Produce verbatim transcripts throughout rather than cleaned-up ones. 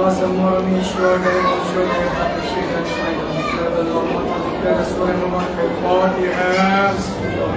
وسلم على الشهداء والشهداء بعد الشهداء أجمعين. الفاتحة. بسم الله.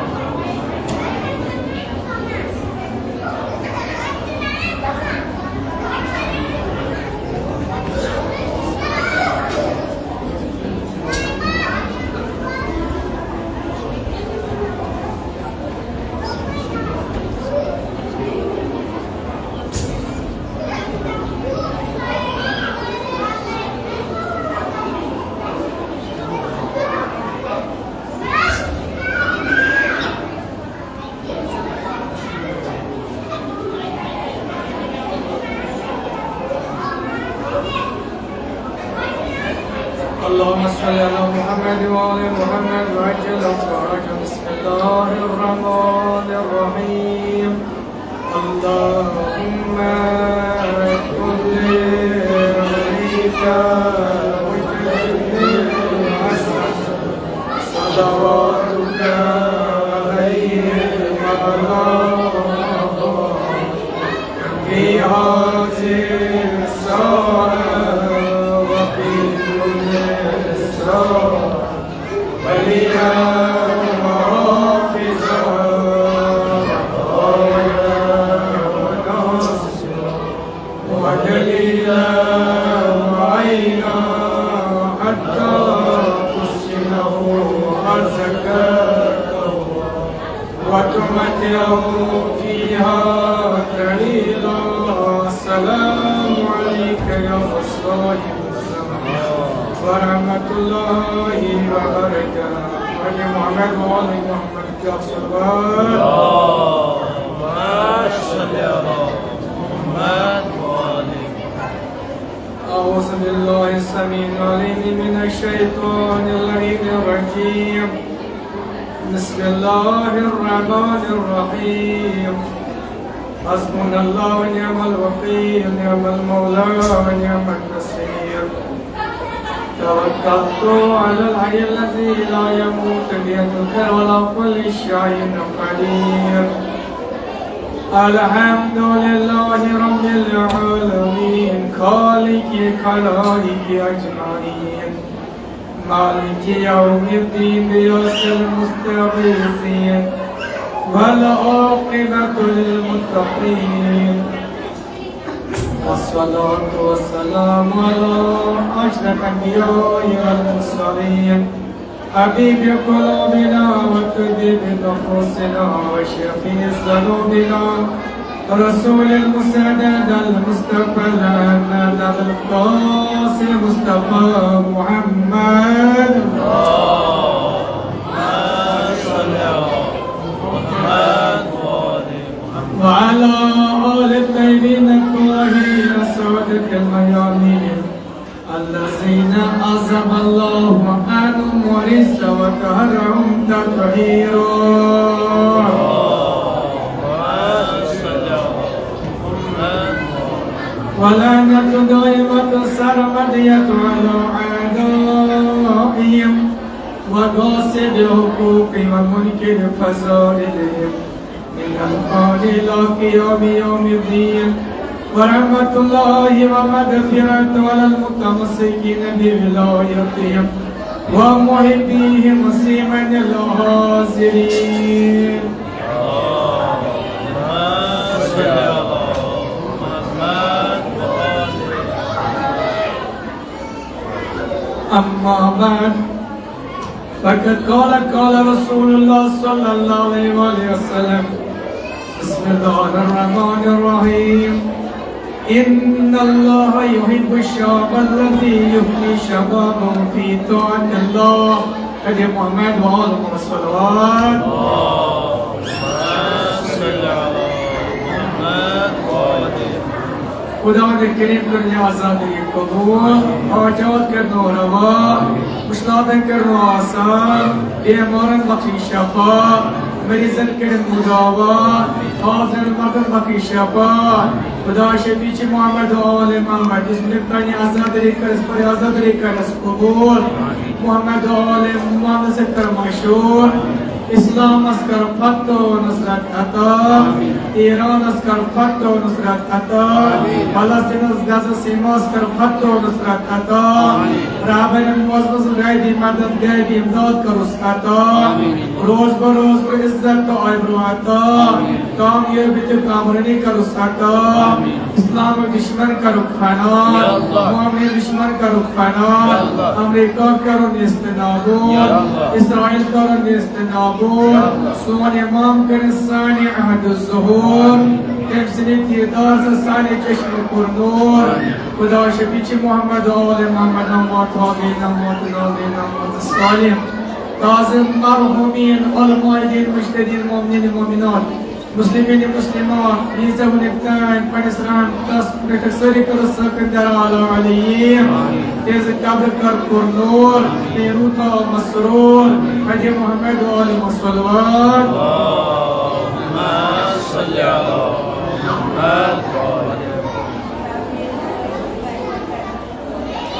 اللهم صل على محمد وآل محمد وعجل فرجهم. بسم الله الرحمن الرحيم. اللهم كن لوليك وجهك الحسن صلواتك عليه وعلى آله في هذه الساعة وفي كل ساعة وليا وحافظا وقائدا وناصرا ودليلا وعينا حتى تسكنه أرضك طوعا وتمتعه فيها طويلا. السلام عليك يا صاحب الزمان ورحمة الله وبركاته. آل محمد وآل محمد يا صلوات. اللهم صل على محمد وآل محمد. أعوذ بالله السميع العليم من الشيطان اللعين الرجيم. بسم الله الرحمن الرحيم. حسبنا الله ونعم الوكيل، نعم المولى ونعم النصير. توكلت على الحي الذي لا يموت بيده الخير وهو على كل شيء قدير. الحمد لله رب العالمين، خالق الخلائق أجمعين، مالك يوم الدين، غياث المستغيثين، والعاقبة للمتقين. والصلاة والسلام على أشرف الأنبياء والمرسلين، حبيب قلوبنا وطبيب نفوسنا وشفيع ذنوبنا، رسول المسدد المصطفى الأحمد القاسم مصطفى محمد. وعلى آل الطيبين الطاهرين السادة الميامين الذين عذب الله عنهم الرجس وطهرهم تطهيرا. ولعنة دائمة سرمدية على أعدائهم وغاصب حقوقهم ومنكر فضائلهم من الآن إلى قيام يوم الدين، ورحمة الله ومغفرته على المتمسكين بولايتهم ومحبيهم سيما الحاضرين. أما بعد، فقد قال، قال رسول الله صلى الله عليه وآله وسلم. بسم الله الرحمن الرحيم. إن الله يحب الشاب الذي يفني شبابه في طاعة الله. آل محمد وآل محمد صلوات. اللهم صل على محمد وآل محمد. خداوند کریم کٔرِنۍ آزادگی قبول، حاجات کٔرِنۍ روا، مشکلاتن کٔرِنۍ آسان، بیمارن بخشِنۍ شفا، مریضن کٔرِنۍ مداوا، حاضرن مردن بخشِنۍ شفا۔ خدا شفیع چھِ محمد و آل محمد، یُس مےٚ پننہِ عزادری کٔرٕس، پرِ عزادری کٔرٕس قبول۔ محمد و آل محمد سۭتۍ کر مشہوٗر۔ اسلامس کر فتح و نصرت عطا۔ ایرانس کر فتح و نصرت عطا۔ فلسطینس غزہ سیماہس کر فتح و نصرت عطا۔ رہبر معظمس غیبی مدد، غیبی امداد کرس عطا۔ روز بہ روز کو عزت تو آبرو عطا۔ کامیابی تو کامرانی کرس عطا۔ اسلام دشمن کرو فنا۔ مومن دشمن کرو فنا۔ امریکہ کرو نیست نابود۔ اسرائیل کرو نیست نابود۔ سون امام کرن سانہ عہد الظہور۔ تم سندِ دیدار سہ سانہ چشم پر نور۔ خدا شفیع چھ محمد و آل محمد، اموات تابعین، اموات تابعین، اموات صالحین۔ تعظیم مرحومین، علماء دین، مجتہدین، مومنین، مومنات، مسلمین، مسلمات، ییٖژاہ وٕنیُک تام پننِس رحمتس پٮ۪ٹھ سٲری کٔرِو سٲکن در اعلیٰ علیہم۔ تہنٛز قبر کر پر نور، تہنٛد روح تھاو مسرور۔ حضرت محمد و آل محمد صلوات۔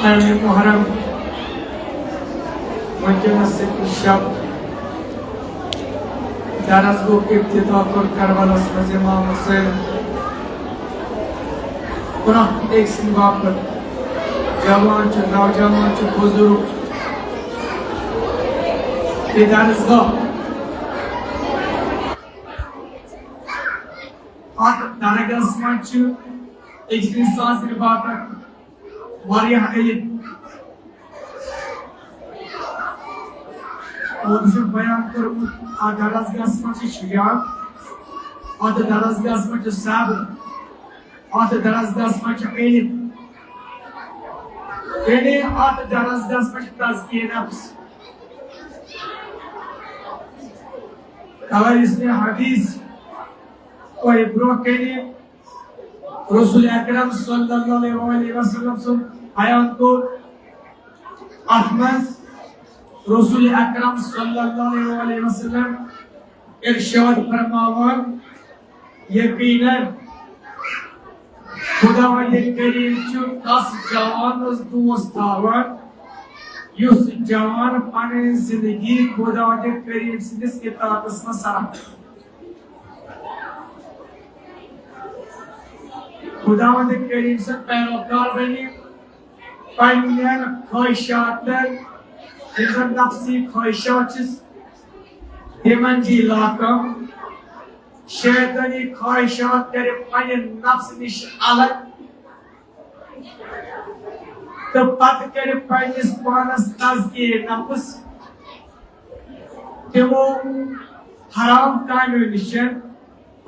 اہم محرم، وٕنکیٚنس شب درس گوٚو افتتاح کوٚر کربلس منٛز امام حسین۔ پرٛٮ۪تھ أکۍ سٕنٛدِ باپتھ، جوان چھُ، نوجوان چھُ، بُزرگ، یہِ درسگاہ۔ اَتھ درگاہس منٛز چھُ أکِس اِنسان سٕنٛدِ باپتھ واریاہ علم۔ اور چھُ بیان کوٚرمُت، اَتھ درسگاہس منٛز چھِ شجاعت، اَتھ درسگاہس منٛز چھُ صبر، اَتھ درسگاہس منٛز چھُ علم۔ یعنی اَتھ درسگاہس منٛز چھُ تزکیہ نفس۔ توے یُس مےٚ حدیث تۄہہِ برونٛہہ کنہِ رسول اکرم صلی اللہ علیہ وآلہ وسلم سُنٛد بیان کوٚر، اتھ منٛز رسول اکرم صلی اللہ علیہ وآلہ وسلم ارشاد فرماوان، یقیناً خداوند کریم چھُ تس جوانس دوست تھاوان، یُس جوان پنٕنۍ زندگی خداوند کریم سٕنٛدِس اطاعتس منٛز صرف کرِ۔ خداوند کریم سٕنٛدۍ پیروکار بنہِ، پننٮ۪ن خواہشاتن، یِم زن نفسی خواہشات چھِس، تِمن دی لاکم۔ شیطٲنی خواہشات کرِ پننہِ نفسہٕ نِش الگ۔ تہٕ پتہٕ کرِ پننِس پانس تزکیہ نفس۔ تِمو حرام کامیو نِش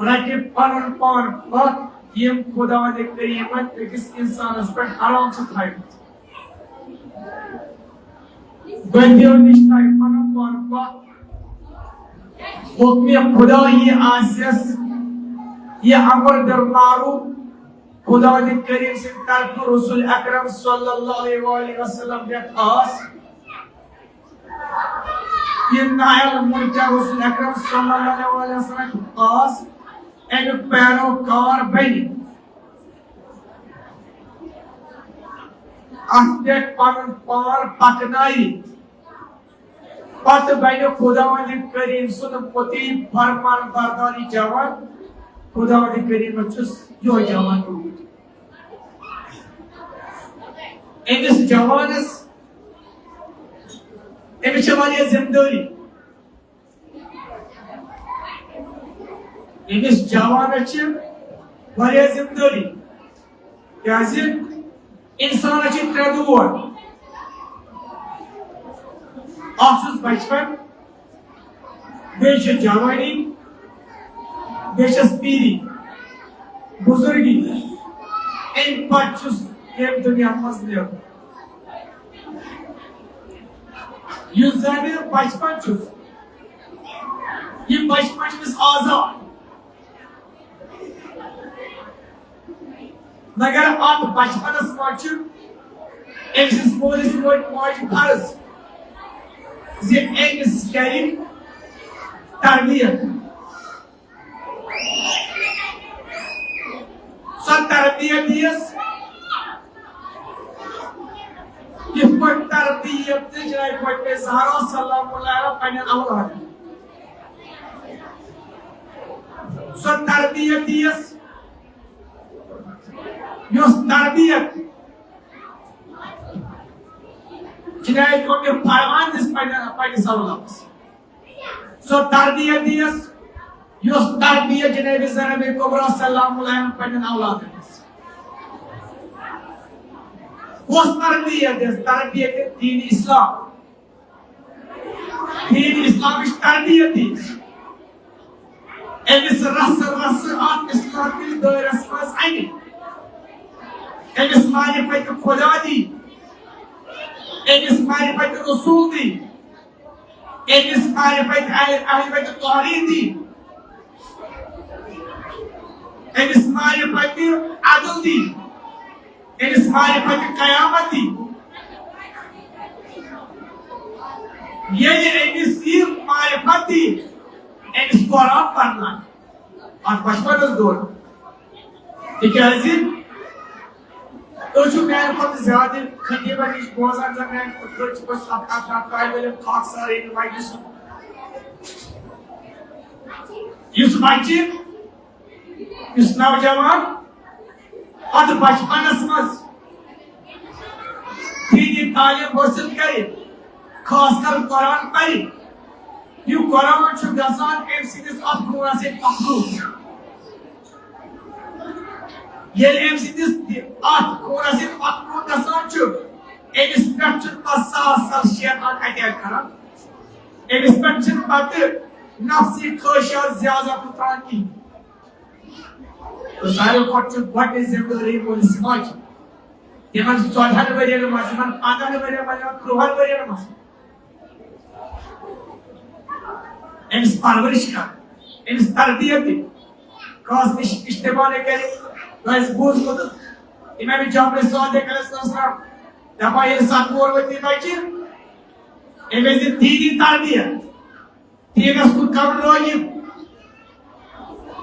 رٹہِ پنُن پان پتھ، یِم خداوند کریمن أکِس انسانس پٮ۪ٹھ حرام چھِ تھٲومٕتۍ۔ گۄڈنیو نِش تھاوِ پنُن پان پتھ۔ حکمِ خدا یہِ آسٮ۪س، یہِ امر بالمعروف خداوند کریم سٕنٛدِ طرفہٕ رسول اکرم صلی اللہ علیہ وآلہ وسلم پٮ۪ٹھ آس۔ یہِ نہی المنکر رسول اکرم صلی اللہ علیہ وآلہ وسلم پٮ۪ٹھ آس، امیُک پیروکار بنہِ۔ اتھ پٮ۪ٹھ پنُن پان پکناوِ۔ پتہٕ بنہِ خداوند کریم سُنٛد مطیع فرمان برداری جوان۔ خداوند کریمس چھُس یِہوٚے جوان روٗدمُت۔ أمِس جوانس، أمِس چھِ واریاہ ذمہٕ دٲری۔ أمِس جوانس چھِ واریاہ ذمہٕ دٲری۔ کیازِ؟ انسانس چھِ ترٛےٚ دور۔ اکھ چھُس بچپن، بیٚیہِ چھِ جوانی، بیٚیہِ چھَس پیٖری، بُزرگی۔ اَمہِ پتہٕ چھُس ییٚمہِ دُنیا منٛز نیرُن۔ یُس زَن بچپن چھُس، یہِ بچپن چھُ أمِس آزاد۔ مگر اتھ بچپنس منٛز چھُ أمۍ سٕنٛز مٲلِس مٲج-، ماجہِ فرض زِ أمِس کرِ تربیت۔ سۄ تربیت یِیَس، یِتھ پٲٹھۍ تربیت دِژ جناب فاطمہ زہرا سلام اللہ علیہا پننٮ۪ن اولادن۔ سۄ تربیت یِیَس، یۄس تربیت جناب اُمہِ فرمان دِژ پننہِ، پننِس اولادس۔ سۄ تربیت دِیَس، یۄس تربیت جناب زینب کبریٰ سلام اللہ علیہا پننٮ۪ن اولادن دِژ۔ کۄس تربیت دِژ؟ تربیت دین اسلام۔ دین اسلامٕچ تربیت دِژ۔ أمِس رسہٕ رسہٕ اتھ اسلام کِس دٲیرس منٛز انہِ۔ أمِس معرفت خدا دی۔ أمِس معرفت رسول دی۔ أمِس معرفت اہل، اہل بیت توحید دی۔ أمِس معرفت عدل دی۔ أمِس معرفت قیامت دی۔ ییٚلہِ أمِس یہِ معرفت دی، أمِس قرآن پرناے۔ اتھ بچپنس دوران۔ تِکیازِ تُہۍ چھِو میانہِ کھۄتہٕ زیادٕ خطیبن نِش بوزان، زن میانہِ کھۄتہٕ درٛوٚگ چھِ پٔژھۍ اکھ اکھ اکھ طالب علم خاکسار ییٚلہِ وۄنۍ یُس، یُس بچہِ، یُس نوجوان اتھ بچپنس منٛز دینی تعلیم حٲصِل کرِ، خاص کر قرآن پرِ، یہِ قرآن چھُ گژھان أمۍ سٕنٛدِس اتھ خوٗنس سۭتۍ مخلوٗق۔ ییٚلہِ أمۍ سٕنٛدِس اتھ خوٗنس سۭتۍ مخلوٗق گژھان چھُ، أمِس پٮ۪ٹھ چھُنہٕ پتہٕ سہل سہل شیطان اٹیک کران۔ أمِس پٮ۪ٹھ چھِنہٕ پتہٕ نفسی خٲہِشات زیادٕ وُتران کِہیٖنۍ۔ تہٕ ساروی کھۄتہٕ چھُ گۄڈٕنِچ ذمہٕ دٲری مٲلِس ماجہِ۔ یِمن ژۄدہَن ؤرین منٛز، یِمن پنٛدہَن ؤرین منٛز، یِمن ترٛۆہَن ؤرین منٛز أمِس پرورش کرٕنۍ، أمِس تربیت دِنۍ۔ کٲنٛسہِ نِش اجتماع نہٕ کٔرِتھ، کٲنٛسہِ بوٗزمُت۔ امام جعفر صادق علیہ السلام دپان، ییٚلہِ ستھ وُہُر ؤتی بچہِ، أمِس دِ دیٖنی تربیت۔ دیٖنس کُن کرُن رٲغب۔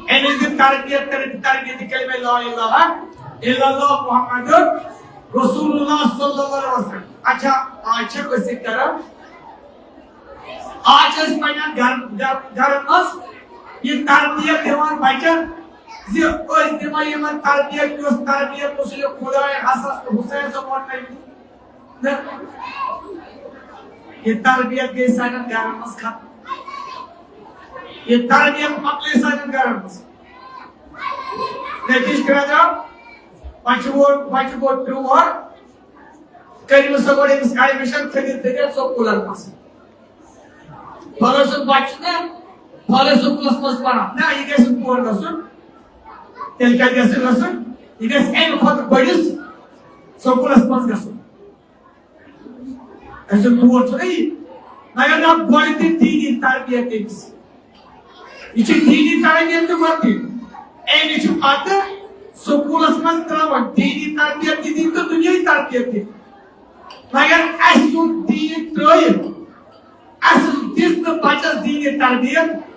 أمِس دِ تربیت، تربیت، تربیت کلمہ لا الہ الا اللہ محمد رسول اللہ صلی اللہ علیہ وسلم۔ اچھا، آز چھِ أسۍ یہِ کران، آز چھِ أسۍ پننٮ۪ن گرن، گر-، گرن منٛز یہِ تربیت دِوان بچن زِ أسۍ دِمو یِمن تربیت، یۄس تربیت رسول خداین حسن تہٕ حسین صٲب ووٚن مےٚ۔ نہ۔ یہِ تربیت گٔے سانٮ۪ن گرن منٛز ختم۔ یہِ تربیت مۄکلے سانٮ۪ن گرن منٛز۔ نتیجہٕ کیٛاہ درٛاو؟ بچہٕ ووت، بچہٕ گوٚو ترٛوٚ وُہُر، کٔرِو سا گۄڈٕ أمِس admission، تھٲیِو تٔتٮ۪تھ سکوٗلن منٛز۔ پھلٲنۍ سُنٛد بچہٕ چھُ نہ پھلٲنۍ سکوٗلس منٛز پران، نہ، یہِ گژھِ تور گژھُن۔ تیٚلہِ کتہِ گژھِ گژھُن؟ یہِ گژھِ امہِ کھۄتہٕ بٔڑِس سکوٗلس منٛز گژھُن۔ أسۍ چھِ تور چھُنہ یہِ، مگر نہ گۄڈٕ دِ دیٖنی تربیت أمِس۔ یہِ چھِ دیٖنی تربیت تہِ گۄڈٕ دِنۍ۔ أمِس چھُ پتہٕ سکوٗلس منٛز ترٛاوان دیٖنی تربیت تہِ دِنۍ تہٕ دُنیٲوی تربیت تہِ۔ مگر اَسہِ ژھُن دیٖن ترٛٲیِتھ، اَسہِ دِژ نہٕ بچس دیٖنی تربیت۔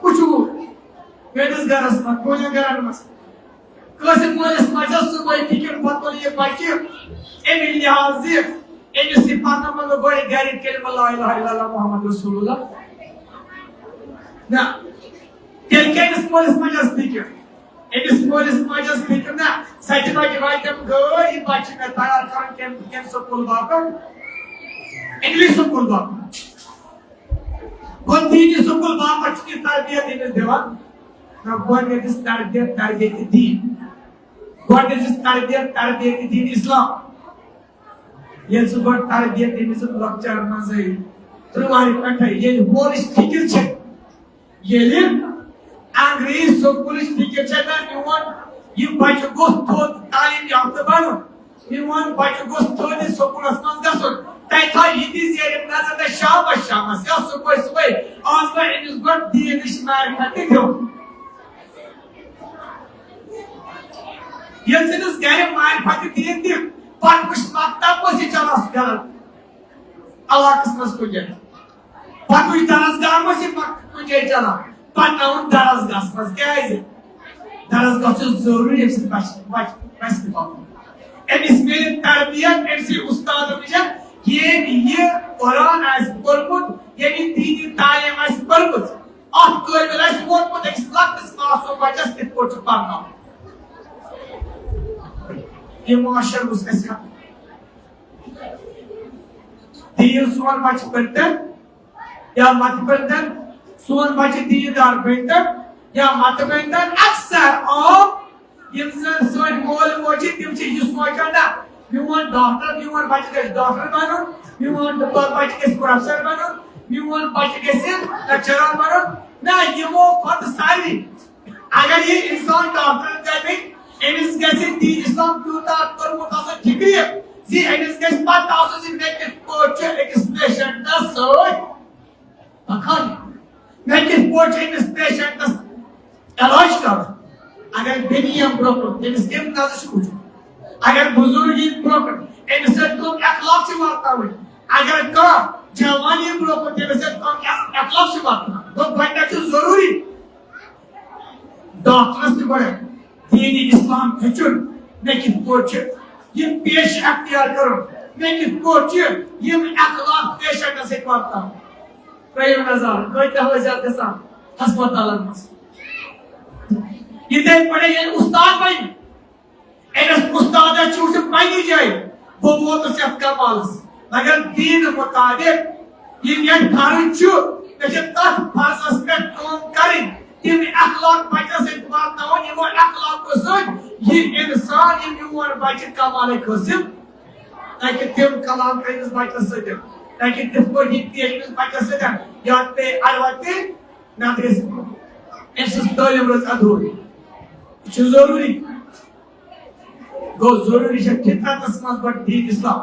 وٕچھِو، میٲنِس گرس منٛز، پننٮ۪ن گرن منٛز، کٲنٛسہِ مٲلِس ماجہِ آسہِ صُبحٲے فِکِر، پتہٕ تُلہِ یہِ بچہِ اَمہِ لحاظ زِ أمِس یہِ پرنہٕ منٛز گۄڈٕ گرِ کلمہٕ لا الہ الا اللہ محمد رسول اللہ۔ نہ، تیٚلہِ کٔمِس مٲلِس ماجہِ آسہِ فِکِر؟ أمِس مٲلِس ماجہِ آسہِ فِکِر نہ، سۄ تہِ بچہِ واتہِ گٲڑۍ، یہِ بچہِ چھِ مےٚ تیار کرُن کمہِ، کمہِ سکوٗل باپتھ؟ انگلش سکوٗل باپتھ۔ گوٚو دیٖنی سکوٗل باپتھ چھُ یہِ تربیت أمِس دِوان۔ نہ، گۄڈٕ دِژ تربیت، تربیت دیٖن۔ گۄڈٕ دِژ تربیت، تربیت دیٖن اسلام۔ ییٚلہِ سُہ گۄڈٕ تربیت أمِس لۄکچار منٛزٕے، ترٛوہرِ پٮ۪ٹھے، ییٚلہِ ہورٕچ فِکِر چھِ، ییٚلہِ انگریزی سکوٗلٕچ فِکِر چھِ، نہ، میون یہِ بچہٕ گوٚژھ تھوٚد تعلیٖم یافتہٕ بنُن، میون بچہٕ گوٚژھ تھوٚد سکوٗلس منٛز گژھُن۔ تَتہِ تھاو یہِ تہِ زیٖرِتھ نظر، نہ، شابس، شابس، یا صُبحٲے، صُبحٲے آز بہٕ أمِس گۄڈٕ دیٖنٕچ معرفت تہِ دِیُن۔ ییٚلہِ ژٕ أمِس گرِ معرفت دیٖن دِکھ، پتہٕ وٕچھ مکتب منٛز یہِ چلان سُہ غلط، علاقس منٛز کُنہِ جایہِ۔ پتہٕ وٕچھ درسگاہ منٛز یہِ مکتب کُنہِ جایہِ چلان، پتہٕ ناوُن درسگاہس منٛز۔ کیازِ؟ درسگاہ چھُ ضروٗری أمۍ سٕنٛدِ بچ-، بچ-، بچنہٕ باپتھ۔ أمِس میلہِ تربیت أمۍ سٕے اُستادو نِش، ییٚمۍ یہِ قرآن آسہِ پوٚرمُت، ییٚمۍ یہِ دیٖنی تعلیٖم آسہِ پٔرمٕژ۔ اکھ قٲبِل آسہِ ووتمُت أکِس لۄکٹِس معصوم بچس کِتھ پٲٹھۍ چھُ پرناوُن۔ یہِ معاشر گوٚژھ اَسہِ ختم۔ دیٖن سون بچہِ پٔرۍتن یا مت پٔرۍتن، سون بچہِ دیٖندار بٔنۍتن یا مت بٔنۍتن، اکثر عام یِم زن سٲنۍ مول موج چھِ، تِم چھِ یہِ سونٛچان، نہ، میون ڈاکٹر، میون بچہِ گژھِ ڈاکٹر بنُن، میون ب-، بچہِ گژھِ پروفیسر بنُن، میون بچہِ گژھِ لیکچرر بنُن۔ نہ، یِمو کھۄتہٕ ساروی، اگر یہِ انسان ڈاکٹر بنہِ، أمِس گژھِ دیٖن اسلام تیوٗتاہ توٚرمُت آسُن فِکرِ زِ أمِس گژھِ پتہ آسُن زِ مےٚ کِتھ پٲٹھۍ چھُ أکِس پیشنٹس سۭتۍ پکان۔ مےٚ کِتھ پٲٹھۍ چھُ أمِس پیشنٹس علاج کرُن؟ اگر بیٚنہِ یِم برونٛہہ کُن، تٔمِس کَمہِ نظرِ چھُ وٕچھُن؟ اگر بُزرگ یِن برونٛہہ کُن، أمِس سۭتۍ کٕم اخلاق چھِ ورتاوٕنۍ؟ اگر کانٛہہ جوان یِن برونٛہہ کُن، تٔمِس سۭتۍ کٕم اخ-، اخلاق چھِ ورتاوٕنۍ؟ گوٚو، گۄڈٕنٮ۪تھ چھُ ضروٗری ڈاکٹرس تہِ گۄڈٕ دیٖنی اسلام ہیٚچھُن، مےٚ کِتھ پٲٹھۍ چھُ یہِ پیش اختیار کرُن، مےٚ کِتھ پٲٹھۍ چھُ یِم اخلاق پیشنٹس سۭتۍ ورتاوُن۔ ترٛٲیِو نظر، کۭتیاہ حٲضِر گژھان ہسپتالن منٛز۔ یِتھے پٲٹھۍ ییٚلہِ استاد بنہِ، أمِس استادس چھُ وٕچھُن پننہِ جایہِ، بہٕ ووتُس یتھ کمالس، مگر دیٖنہٕ مطابق یہِ مےٚ فرض چھُ، مےٚ چھِ تتھ فرضس پٮ۪ٹھ کٲم کرٕنۍ، تِم اخلاق بچس سۭتۍ واتناوٕنۍ، یِمو اخلاقو سۭتۍ یہِ انسان، یہِ میون بچہِ کمالٕکۍ حٲصِل، تاکہِ تِم کلام کرِ أمِس بچس سۭتۍ، تاکہِ تِتھ پٲٹھۍ یہِ پیش أمِس بچس سۭتۍ، یا پیٚیہِ اڑوتہِ، نتہٕ گژھِ أمۍ سٕنٛز تعلیٖم روزِ ادھوٗری۔ یہِ چھُ ضروٗری۔ گوٚو، ضروٗری چھےٚ فطرتس منٛز گۄڈٕ دیٖن اسلام،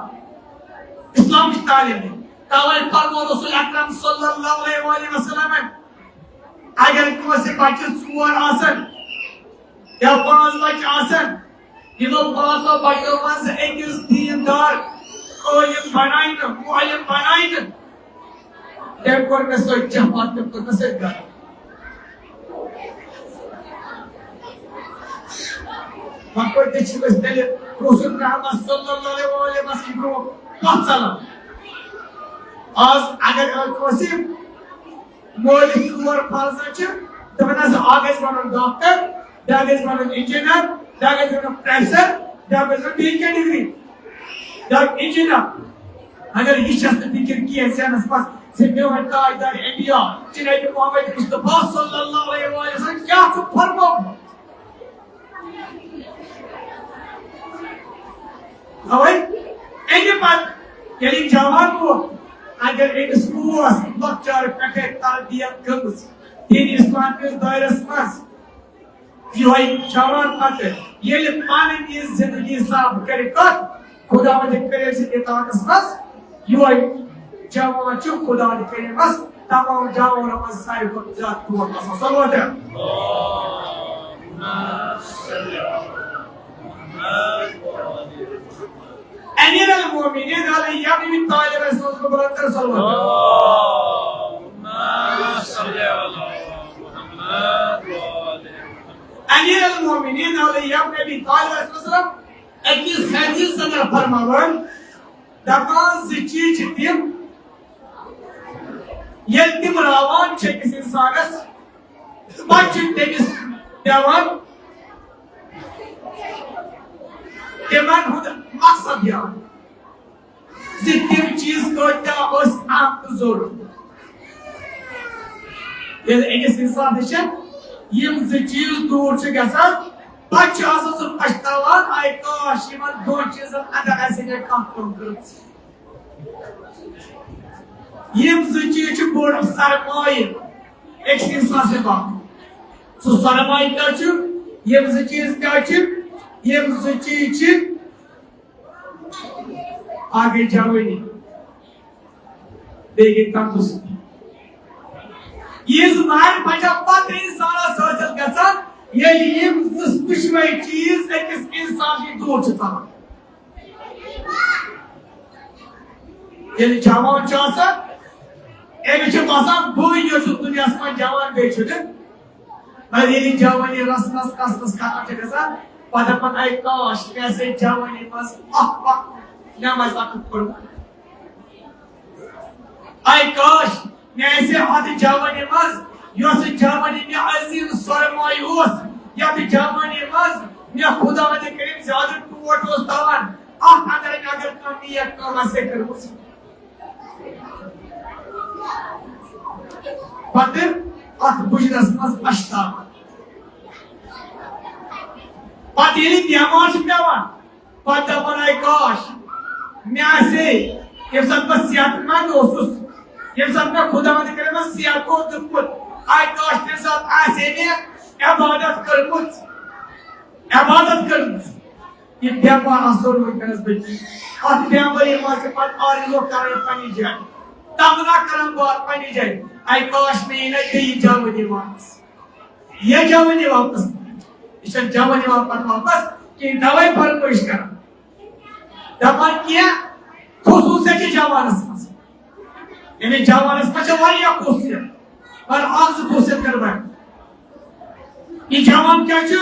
اسلامٕچ تعلیٖم دِنۍ۔ توے فرموو رسول اکرم صلی اللہ علیہ وآلہ وسلمن، اگر کٲنٛسہِ بچہِ ژور آسن یا پانٛژھ بچہِ آسن، یِمو پانٛژو بچو منٛز أکِس دیٖندار عٲلِم بناونہٕ، معلم بناونہٕ، تٔمۍ کوٚر مےٚ سۭتۍ جفا، تٔمۍ کوٚر مےٚ سۭتۍ غدر۔ وۄنۍ کۭتِس چھِ أسۍ تیٚلہِ رسول محمد صلی اللہ علیہ وآلہ وسلم برونٛہہ کتھ ژلان؟ آز اگر کٲنٛسہِ مٲلِس ژور فرض چھِ، دَپان حظ، اکھ گژھِ بَنُن ڈاکٹر، بیٛاکھ گژھِ بَنُن انجینئر، بیٛاکھ گژھِ بَنُن پروفیسر، بیٛاکھ گژھِ بَنُن بیٚیہِ کینٛہہ ڈگری۔ بیٛاکھ انجینئر۔ مگر یہِ چھَس نہٕ فِکر کینٛہہ ذہنَس منٛز زِ میون تاجدار انبیاء جناب محمد مصطفیٰ صلی اللہ علیہ وآلہ وسلم کیٛاہ چھُ فرمومُت۔ اوے، اَمہِ پتہٕ ییٚلہِ جوان ووت، اگر أمِس اوس لۄکچارٕ پٮ۪ٹھَے تربیت گٔمٕژ دیٖن اسلام کِس دٲیرَس منٛز، یِہوٚے جوان پتہٕ ییٚلہِ پنٕنۍ یہِ زندگی صاف کرِ کتھ، خداوند کریم سٕنٛدِ اطاعتس منٛز، یِہوٚے جوان چھُ خداوند کریمس تمام جوانو منٛز ساروی کھۄتہٕ زیادٕ ٹوٹھ آسان۔ صلوات۔ امیر المومنین علی ابن ابی طالب علیہ السلام کو بلند کر۔ صلوات۔ امیر المومنین علی ابن ابی طالب علیہ السلام أکِس حدیثس اندر فرماوان، دپان زٕ چیٖز چھِ تِم، ییٚلہِ تِم راوان چھِ أکِس اِنسانَس، پَتہٕ چھُ تٔمِس پٮ۪وان تِمن ہُنٛد مقصد یاد زِ تِم چیٖز کۭتیٛاہ ٲسۍ اہم تہٕ ضروٗرت۔ ییٚلہِ أکِس اِنسانَس چھِ یِم زٕ چیٖز دوٗر چھِ گژھان، پَتہٕ چھُ آسان سُہ پَشتاوان، "ہاے کاش، یِمن دۄن چیٖزن اندر آسہِ ہے مےٚ کانٛہہ کٲم کٔرمٕژ۔" یِم زٕ چیٖز چھِ بوٚڑ سرمایہِ أکِس اِنسان سٕنٛدِ باپتھ۔ سُہ سرمایہِ کیٛاہ چھُ؟ یِم زٕ چیٖز کیٛاہ چھِ؟ یِم زٕ چیٖز چھِ، اکھ گٔے جوٲنی، بیٚیہِ گٔے تندرستی۔ یہِ زٕ مارِ پنجاب پتہٕ اِنسانس حٲصِل گژھان، ییٚلہِ یِم زٕ دُشوے چیٖز أکِس اِنسان نِش دوٗر چھِ ژلان۔ ییٚلہِ جوان چھُ آسان، أمِس چھُ باسان، بٕے یوت چھُس دُنیاہَس منٛز جوان، بیٚیہِ چھُنہٕ۔ مگر ییٚلہِ جوٲنی رَس رَس، رَس رَس ختم چھِ گژھان، پَتہٕ دَپان، "اَے کاش، مےٚ آسہِ ہے جوٲنی منٛز اَکھ وقت نٮ۪مازِ وقت پوٚرمُت۔ اَے کاش، مےٚ آسہِ ہے اَتھ جوٲنی منٛز یۄس جوانی مےٚ عظیم سرمایہ اوس، یتھ جوانی منٛز مےٚ خداوند کریم زیادٕ ٹوٹھ اوس تھاوان، اتھ اندر مےٚ اگر کانٛہہ نیک کٲم آسہِ ہے کٔرمٕژ، پتہٕ اتھ بُجرس منٛز پشتاوان۔ پتہٕ ییٚلہِ بٮ۪مار چھُ پٮ۪وان، پتہٕ دپان، "اے کاش، مےٚ آسہِ ہے، ییٚمہِ ساتہٕ بہٕ صحت مند اوسُس، ییٚمہِ ساتہٕ مےٚ خداوند کریم صحت اوس دیُتمُت، اے کاش، تَمہِ ساتہٕ آسہِ ہے مےٚ عبادت کٔرمٕژ، عبادت کٔرمٕژ۔" یہِ بٮ۪مار آسو وٕنکیٚنس بٔچی۔ اتھ بٮ۪مٲری منٛز چھِ پتہٕ آرزو کران پننہِ جایہِ، تمنا کران بار پننہِ جایہِ، اے کاش، مےٚ یی نہ بیٚیہِ جوٲنی واپس۔ یہ جوٲنی واپس۔ یہ چھےٚ جوٲنی واپس واپس کینٛہہ دوے فرمٲیش کران۔ دپان کینٛہہ خصوصیت چھِ جوانس منٛز۔ یعنی جوانس منٛز چھِ واریاہ خصوصیت، مگر اکھ زٕ خصوصیت کرٕ بہٕ۔ یہِ جوان کیٛاہ چھُ؟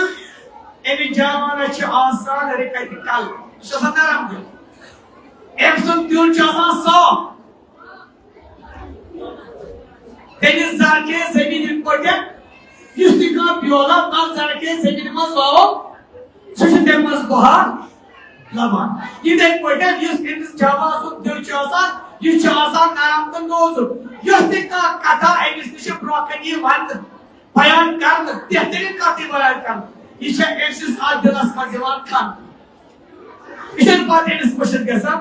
أمِس جوانس چھِ آسان رِکتہِ کل، یہِ چھُ آسان نرم دِل۔ أمۍ سُنٛد دِل چھُ آسان صاف۔ تٔمِس زرخیز زٔمیٖن یِتھ پٲٹھۍ یُس تہِ کانٛہہ بیول تَتھ زرخیز زٔمیٖنہِ منٛز وَوو، سُہ چھُ تَمہِ منٛز بَہار لَبان۔ یِتھَے پٲٹھۍ یُس أمِس جوان سُنٛد دِل چھُ آسان، یہِ چھُ آسان نرم تہٕ نوزُک۔ یۄس تہِ کانٛہہ کَتھا أمِس نِش برٛونٛہہ کَنہِ یِیہِ وَننہٕ، بیان کَرنہٕ، بہتریٖن کَتھ یِیہِ بیان کَرنہٕ، یہِ چھےٚ أمۍ سٕنٛز اَتھ دِلَس منٛز یِوان کھنٛنہٕ۔ یہِ چھُنہٕ پتہٕ أمِس مُشِتھ گژھان،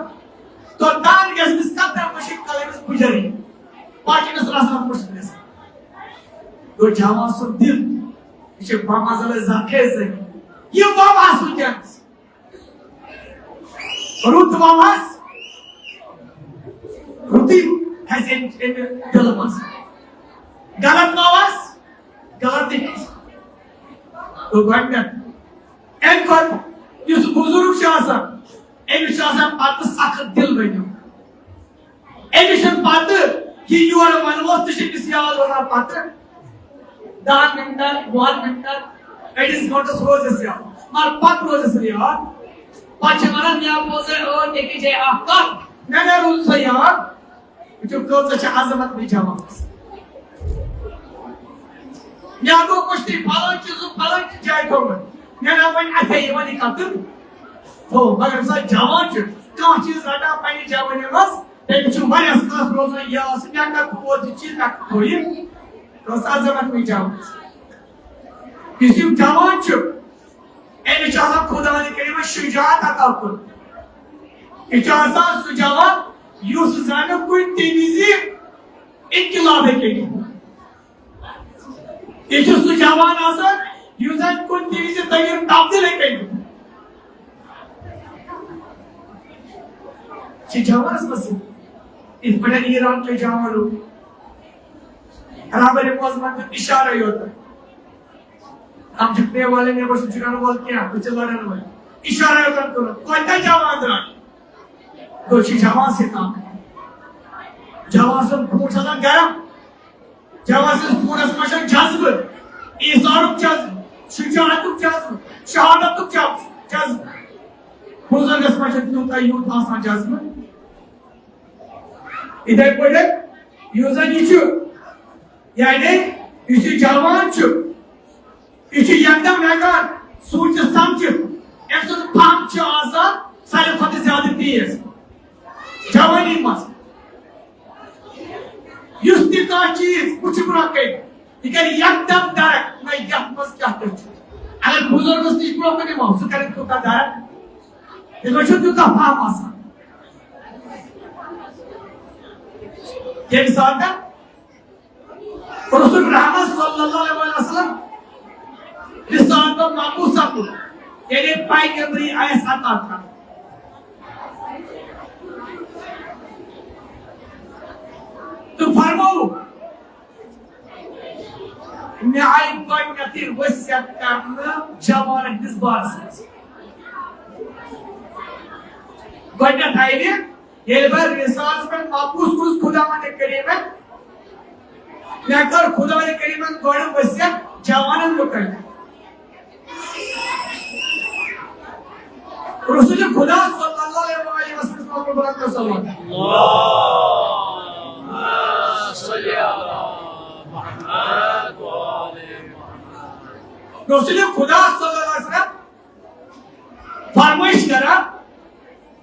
توٚتام گژھِ أمِس قطرٕ مُشِتھ، کَلہٕ أمِس بُجَر یی۔ پتہٕ چھُ أمِس رَس رَس مُشِتھ گژھان۔ گوٚو جوان سُنٛد دِل، یہِ چھُ بامزل زرخیز زٔمیٖن۔ یہِ وَوہَس وٕنکیٚنَس۔ رُت وَوہَس، رُتُے کھسہِ أمۍ، أمۍ دِلہٕ منٛز۔ غلط وَوہَس، غلط تہِ کھسہِ۔ گوٚو گۄڈٕنٮ۪تھ اَمہِ پتہٕ یُس بُزرگ چھُ آسان، أمِس چھُ آسان پتہٕ سخت دِل بنیومُت۔ أمِس چھُنہٕ پتہٕ یہِ یورٕ ونوس تہِ چھُ أمِس یاد روزان پتہٕ دَہَن مِنٹَن، وُہَن مِنٹَن، أڑِس گٲنٛٹَس روزٮ۪س یاد۔ مگر پتہٕ روزٮ۪س نہٕ یاد۔ پتہٕ چھِ ونان، "مےٚ بوزے ٲدۍ أکِس جایہِ اکھ کتھ، مےٚ نَے روٗد سۄ یاد۔" وٕچھِو، کۭژاہ چھِ عظمت مےٚ جوانس۔ مےٚ گوٚو مٔشتٕے، فلٲنۍ چیٖزُک فلٲنۍ چیٖز جایہِ تھوٚومُت۔ مےٚ نہ وۄنۍ اَتھے یِوان یہِ کَتُر تھوٚو۔ مگر ییٚمہِ ساتہٕ جوان چھُ، کانٛہہ چیٖز رَٹان پنٛنہِ جوٲنی منٛز، تٔمِس چھُ واریاہَس کالَس روزان یاد، سُہ مےٚ کَتہِ تھوٚو یہِ چیٖز، مےٚ کَتہِ تھوٚو یہِ۔ کۭژاہ عظمت مےٚ جوانس۔ یُس یہِ جوان چھُ، أمِس چھُ آسان خداوند کریمن شجاعت عطا کوٚرمُت۔ یہِ چھُ آسان سُہ جوان یُس زَنہٕ کُنہِ تہِ وِزِ انقلاب ہیٚکہِ أنِتھ۔ یہِ چھُ سُہ جوان آسان یُس زَن کُنہِ تہِ وِزِ تغیٖر تبدیل ہیٚکہِ أنِتھ۔ چھِ جوانَس منٛز یِتھ پٲٹھۍ ایران کیو جوانو رابر معظمن دیُت اشارے یوت۔ ہم جھکنے والے نہیں، بس جھکنے والے کیا، بس لڑن والے۔ اشارہ یوت کرو، کوئی جوان درا۔ کوئی جوان سے کام۔ جوان سُنٛد خوٗن چھُ آسان گرم۔ جوان سٕنٛدِس خوٗنس منٛز چھُ جذبہٕ، ایثارُک جذبہٕ، شجاعتُک جذبہٕ، شہادتُک جذبہٕ، جذبہٕ۔ بُزرگس منٛز چھُ تیوٗتاہ یوٗت آسان جذبہٕ۔ یِتھے پٲٹھۍ یُس زن یہِ چھُ، یعنی یُس یہِ جوان چھُ، یہِ چھُ یکدم ہٮ۪کان سوٗنٛچِتھ سمجھِتھ۔ أمۍ سُنٛد فہم چھُ آسان ساروی کھۄتہٕ زیادٕ تیز جوٲنی منٛز۔ یُس تہِ کانٛہہ چیٖز وٕچھِ برٛونٛہہ کنہِ، یہِ کرِ یکدم درک، نہ یتھ منٛز کیٛاہ کیٛاہ چھُ۔ اگر بُزرگس نِش برٛونٛہہ کُن یِمو، سُہ کرِ کوٗتاہ درک، یِتھ پٲٹھۍ چھُ تیوٗتاہ فہم آسان۔ ییٚمہِ ساتہٕ رسول رحمت صلی اللہ علیہ وسلم رسالت مقبوض سپُد، یعنی پیغمبری آیس عطا کرنہٕ۔ تہٕ فرموو، مےٚ آیہِ گۄڈٕنیتھٕے ؤصیت کرنہٕ جوانن ہٕنٛدِس بارس منٛز۔ گۄڈٕنیتھ آیہِ مےٚ ییٚلہِ بہٕ رسالس پٮ۪ٹھ مقبوض گوٚوُس خداوند کریمن، مےٚ کٔر خداوند کریمن گۄڈٕ ؤصیت جوانن مُتعلق۔ رسول خدا صلی اللہ علیہ وآلہ وسلم پر بلند کر صلوات۔ اللهم صل على محمد۔ رسول خدا صلی اللہ علیہ وسلم فرمائش کران،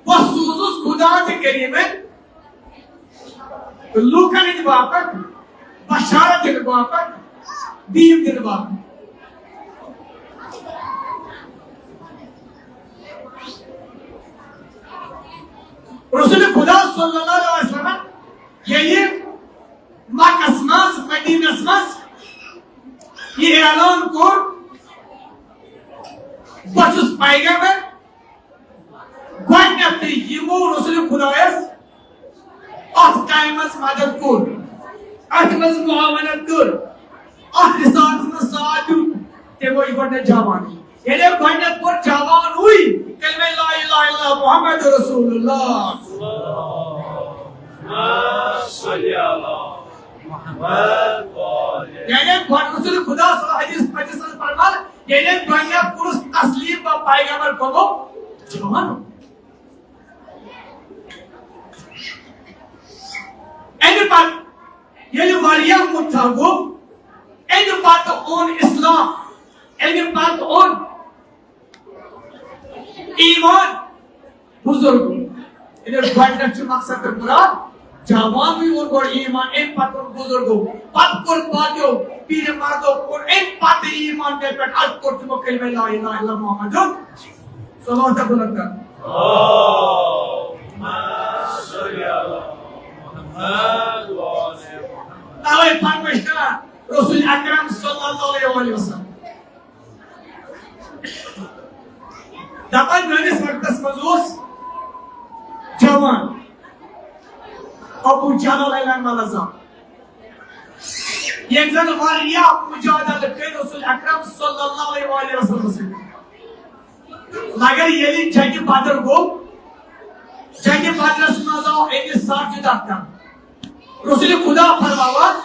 بہٕ سوٗزُس خدا تہٕ کٔرِمٕتۍ لوٗکن ہٕنٛدِ باپتھ، بشارت دِنہٕ باپتھ، دیٖن دِنہٕ باپتھ۔ رسول خدا صلی اللہ علیہ وسلم ییٚلہِ مکس منٛز، مدینس منٛز یہِ اعلان کوٚر، بہٕ چھُس پیغمبر، گۄڈٕنیتھٕے یِمو رسول خدایس اتھ کامہِ منٛز مدد کوٚر، اتھ منٛز معاونت کٔر، اتھ رسالس منٛز ساتھ دیُت، تِمو یہِ گۄڈٕنیتھ جوان۔ ییٚلہِ گۄڈٕنیتھ کوٚر جوانٕے کلمہ لا الہ الا اللہ محمد رسول اللہ۔ صلی اللہ محمد۔ یعنی گۄڈٕ رسول خدا صلی اللہ علیہ وسلم حدیث پننِس منٛز فرمان، ییٚلہِ گۄڈٕنیتھ کوٚرُس تسلیم بہٕ پیغمبر گوٚمُت جوان۔ اَمہِ پتہٕ ییٚلہِ واریاہ مُٹھا گوٚو، اَمہِ پتہٕ اوٚن اسلام، اَمہِ پتہٕ اوٚن ایمان بزرگو۔ ییٚلہِ گۄڈٕنیتھ چھُ مقصد تہٕ مراد جوانٕے اوٚن گۄڈٕ ایمان، اَمہِ پتہٕ اوٚن بزرگو، پتہٕ کوٚر باقیو پیٖرِ مردو کوٚر، اَمہِ پتہٕ ایمان مےٚ پٮ۪ٹھ، اَدٕ کوٚر تِمو کلمہ لا الہ الا محمد۔ صلوات بلند کر۔ توے فرمائش کران رسول اکرم صلی اللہ علیہ وآلہ وسلم۔ دپان میٲنِس وقتس منٛز اوس جوان ابو جہل علیہ لعنہ۔ ییٚمۍ زن واریاہ مجادلہٕ کٔرۍ رسول اکرم صلی اللہ علیہ وآلہ وسلم سۭتۍ۔ مگر ییٚلہِ جنگِ بدر گوٚو، جنگِ بدرس منٛز آو أمِس سر جُدا کرنہٕ۔ رسول خدا فرماوان،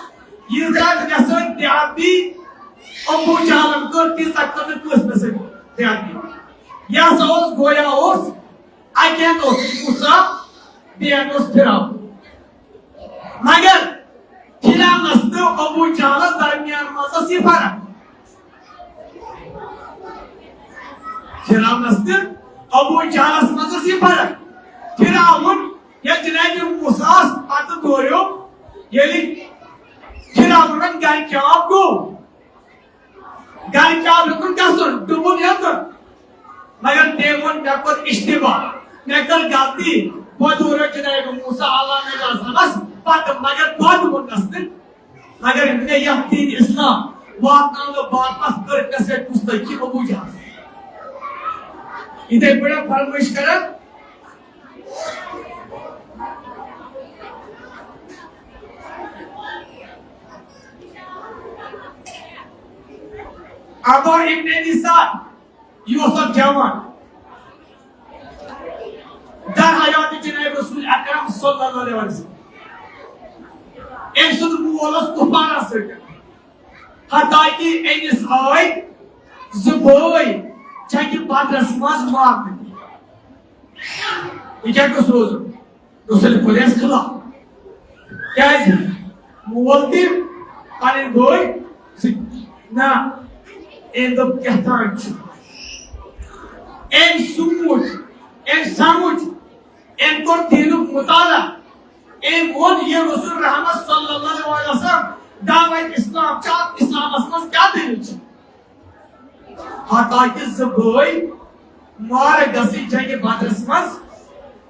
ییٖژاہ مےٚ سۭتۍ بے ادبی ابو جہلن کٔر، تیٖژاہ کٔر نہٕ کٲنٛسہِ مےٚ سۭتۍ بے ادبی۔ یہِ ہسا اوس، گویا اوس، اکہِ ہتہٕ اوس موسیٰ، بیٚیہِ ہتہٕ اوس فرعون۔ مگر فرعونس تہٕ ابو جہلس درمیان منٛز ٲس یہِ فرق۔ فرعونس تہٕ ابو جہلس منٛز ٲس یہِ فرق۔ فرعون ییٚلہِ جناب موسیٰ ہس پتہٕ دوریو، ییٚلہِ فرعونن گرِ کیٛاہ گوٚو، گرِ کیٛاہ ہیوٚتُن گژھُن، ڈُبُن ہیوٚتُن۔ مگر تٔمۍ ووٚن، مےٚ کوٚر اشتباہ، مےٚ کٔر غلطی، بہٕ دوریو جناب موسیٰ علیہ السلامس پتہٕ، مگر دۄد ووٚننس نہٕ۔ مگر مےٚ یتھ دین اسلام واتناونہٕ باپتھ کٔر مےٚ سۭتۍ گستٲخی ابو جہل۔ یِتھے پٲٹھۍ فرمٲیش کران، عطا ابن یسار، یہِ اوس اکھ جوان، در حیات جناب رسول اکرم صلی اللہ علیہ وسلم۔ أمۍ سُنٛد مول اوس کفارہ سۭتۍ، حتیٰ کہ أمِس آے زٕ بٲے جنگِ بدرس منٛز مارنہٕ۔ یہِ کیٛاہ گوٚژھ روزُن؟ رسول خدایس خلاف۔ کیٛازِ؟ مول تہِ، پنٕنۍ بٲے زٕ۔ نہ، أمۍ دوٚپ، کیٛاہ تام چھُ۔ أمۍ سوٗنٛچ، أمۍ سمجھ، أمۍ کوٚر دیٖنُک مطالعہ۔ أمۍ ووٚن، یہِ رسول رحمت صلی اللہ علیہ وسلم دعوت اسلام چھا، اسلامس منٛز کیٛاہ دٔلیٖل چھِ؟ حتیٰ کہ زٕ بٲے مارٕ گژھٕنۍ جنگِ بدرس منٛز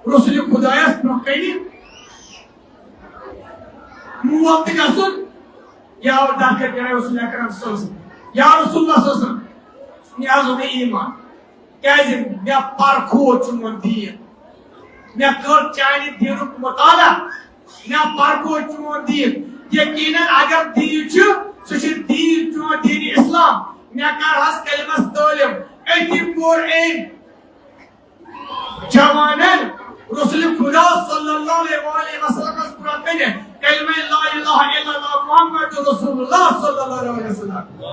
رسول خدایس برونٛہہ کنہِ۔ مول تہِ گژھُن، یا داخل کرے رسول اکرم صلی اللہ علیہ وسلم، یا رسول اللہ صلی اللہ علیہ وسلم، مےٚ حظ اوٚن ایمان، کیازِ مےٚ پرکھو چون دیٖن۔ مےٚ کٔر چانہِ دیٖنُک مطالعہ، مےٚ پرکھو چون دیٖن۔ یقیناً اگر دیٖن چھُ، سُہ چھُ دیٖن چون دیٖن اسلام۔ مےٚ کر حظ کلمس تعلیٖم۔ أتی پوٚر أمۍ جوانن رسول خدا صلی اللہ علیہ وآلہ وسلمس برونٛہہ کنہِ کلمہ لا الہ الا اللہ محمد رسول اللہ صلی اللہ علیہ وسلم۔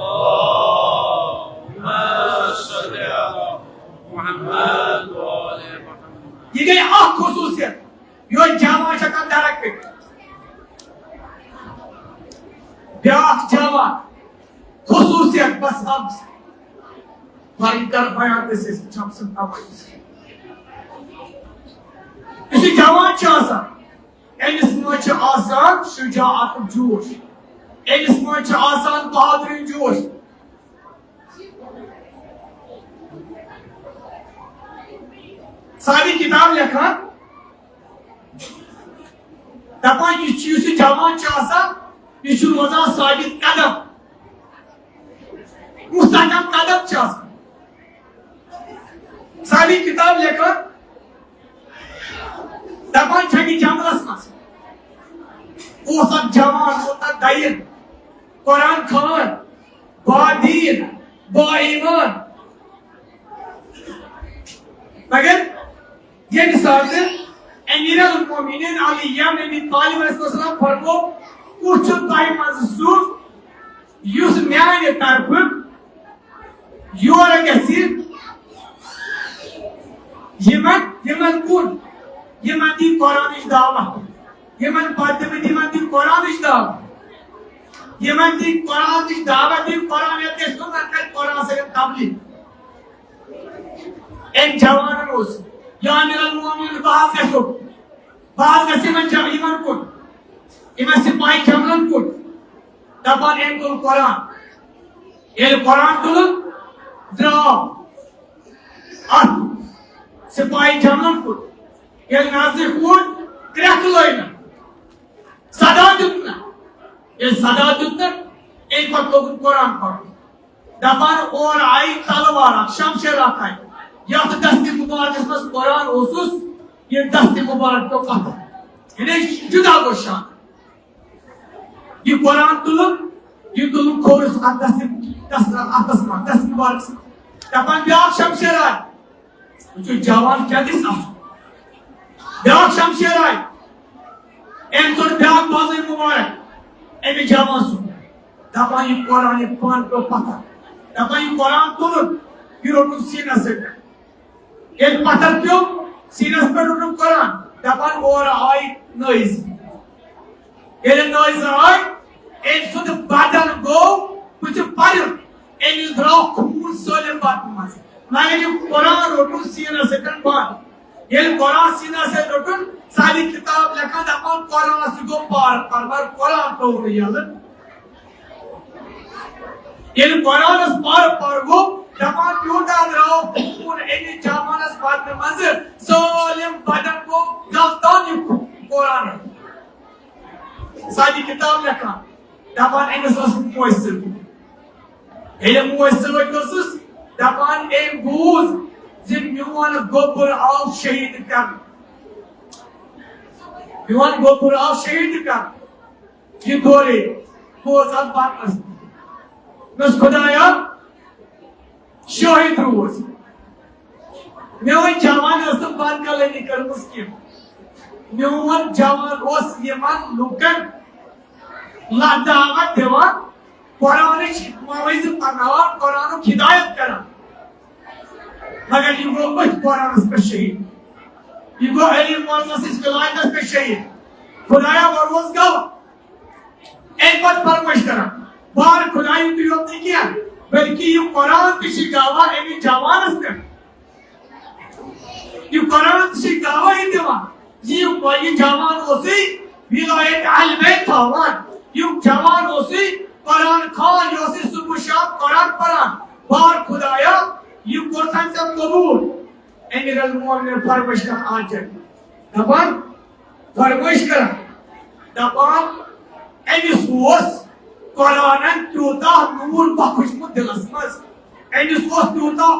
یہِ گٔے اکھ خصوٗصیت، یۄس جوان چھِ ہٮ۪کان درک کٔرِتھ۔ بیٛاکھ جوان خصوٗصیت، بس اب پنٕنۍ کر بیان تہٕ أسۍ ٲسۍ وٕچھان سُہ تَوَے۔ یُس یہِ جوان چھُ آسان، أمِس منٛز چھُ آسان شجاعت جوش، أمِس منٛز چھُ آسان بہادری جوش۔ ساری کتاب لیکھان، دپان یہِ چھُ، یُس یہِ جوان چھُ آسان، یہِ چھُ روزان ثابت قدم، مستحکم قدم چھُ آسان۔ ساری کتاب لیکھان، دپان چھُ یہِ جنگلس منٛز اوس اکھ جوان، اوس اکھ دین، قرآن خوان، با دین، با ایمان۔ مگر ییٚمہِ ساتہٕ امیر المومنین علی ابن ابی طالب علیہ السلام فرمو، کُس چھُ تۄہہِ منٛز سُہ یُس میانہِ طرفہٕ یورٕ گژھِ، یِمن، یِمن کُن، یِمن دی قرآنٕچ دعوت، یِمن پتہٕ دِمہٕ، یِمن دی قرآنٕچ دعوت، یِمن دی قرآنٕچ دعوت، دی قرآن ییٚتہِ گژھِ نہٕ، نہ کرِ قرآن سۭتۍ تبلیغ۔ أمۍ جوانن اوس، یا امیر المومنین، بہٕ حظ گژھو، بہٕ حظ گژھٕ یِمن جا-، یِمن کُن، یِمن سپاہی جملن کُن۔ دپان أمۍ تُل قرآن، ییٚلہِ قرآن تُلُن، درٛاو اتھ سپاہی جملن کُن۔ ییٚلہِ نزدیٖک ووت، کرٛٮ۪کھ لٲج نہٕ، صدا دیُت نہٕ۔ ییٚلہِ صدا دیُت نہٕ، اَمہِ پتہٕ لوگُن قرآن پرُن۔ دپان اورٕ آیہِ تلوار اکھ، شمشیر اکھ آیہِ۔ یتھ دستِ مبارکس منٛز قرآن اوسُس، یہِ دستِ مبارک پیوٚو پتھر۔ یعنی جدا گوٚو شان۔ یہِ قرآن تُلُن، یہِ تُلُن کھوٚرُس اتھ دستِ، دست، اتھس منٛز، دستِ مبارکس منٛز۔ دپان بیاکھ شمشیر آیہِ۔ وٕچھِو، جوان کیٛاہ گژھِ آسُن۔ بیٛاکھ شمشیر آیہِ۔ أمۍ ژوٚٹ بیٛاکھ بازٕے مُبارک أمِس جوان سُنٛد۔ دَپان، یہِ قرآن، یہِ پانہٕ پیوٚو پَتھر۔ دَپان، یہِ قرآن تُلُن، یہِ روٚٹُن سیٖنَس سۭتۍ۔ ییٚلہِ پَتھر پیوٚو، سیٖنَس پٮ۪ٹھ روٚٹُن قرآن۔ دَپان، اورٕ آیہِ نٲیِز۔ ییٚلہِ نٲیِز آے، أمۍ سُنٛد بدن گوٚو بُتھِ پَرُن، أمِس درٛاو خوٗن سٲلِم بدنہٕ منٛز۔ مگر یہِ قرآن روٚٹُن سیٖنَس سۭتۍ بنٛد۔ ییٚلہِ قرآن سیٖنَس سۭتۍ روٚٹُن، سارے کِتاب لیکھان دَپان قرآنَس سۭتۍ گوٚو پار پَر، مگر قرآن ترٛوو نہٕ یَلہٕ۔ ییٚلہِ قرآنَس پَر پَر گوٚو، دَپان تیوٗتاہ درٛاو خوٗن أمِس جوانَس بدنہٕ منٛزٕ، سٲلِم بدن گوٚو گلتان یہِ قرآن۔ سارے کِتاب لیکھان، دَپان أمِس اوس موج سۭتۍ۔ ییٚلہِ موج سۭتۍ اوسُس، دَپان أمۍ بوٗز زِ میون گوٚبُر آو شہیٖد کرنہٕ۔ میون گوٚبُر آو شہیٖد کرنہٕ۔ یہِ دورے بوز اَتھ بَتَس۔ دوٚپُس، خۄدایا، شٲہِد روٗز۔ میٲنۍ جوان ٲس نہٕ بدکلٲمی کٔرمٕژ کینٛہہ۔ میون جوان اوس یِمن لوٗکن ل-، دعوت دِوان، قرآنٕچ مواعظ پرناوان، قرآنُک ہدایت کران۔ مگر یہِ گوٚو أتھۍ قرآنس پٮ۪ٹھ شہیٖد۔ یہِ گوٚو علی معزس سٕنٛدِس ولایتس پٮ۪ٹھ شہیٖد۔ خۄدایا، وۄنۍ روز گواہ۔ اَمہِ پتہٕ فرمٲیش کران، بار خۄدایہِ تہِ یوت نہٕ کینٛہہ، بلکہِ یہِ قرآن تہِ چھِ گواہ أمِس جوانس پٮ۪ٹھ۔ یہِ قرآن تہِ چھِ گواہی دِوان زِ یہِ، یہِ جوان اوسُے ولایت اہل بیت تھاوان۔ یہِ جوان اوسُے قرآن خوان، یہِ اوسُے صبح شام قرآن پران۔ بار خۄدایا، یہِ کوٚرتھن ژےٚ قبوٗل۔ امیر المومنین فرمٲیش کران آز، دپان، فرمٲیش کران، دپان، أمِس اوس قرآنن تیوٗتاہ نوٗر بخشمُت دِلس منٛز، أمِس اوس تیوٗتاہ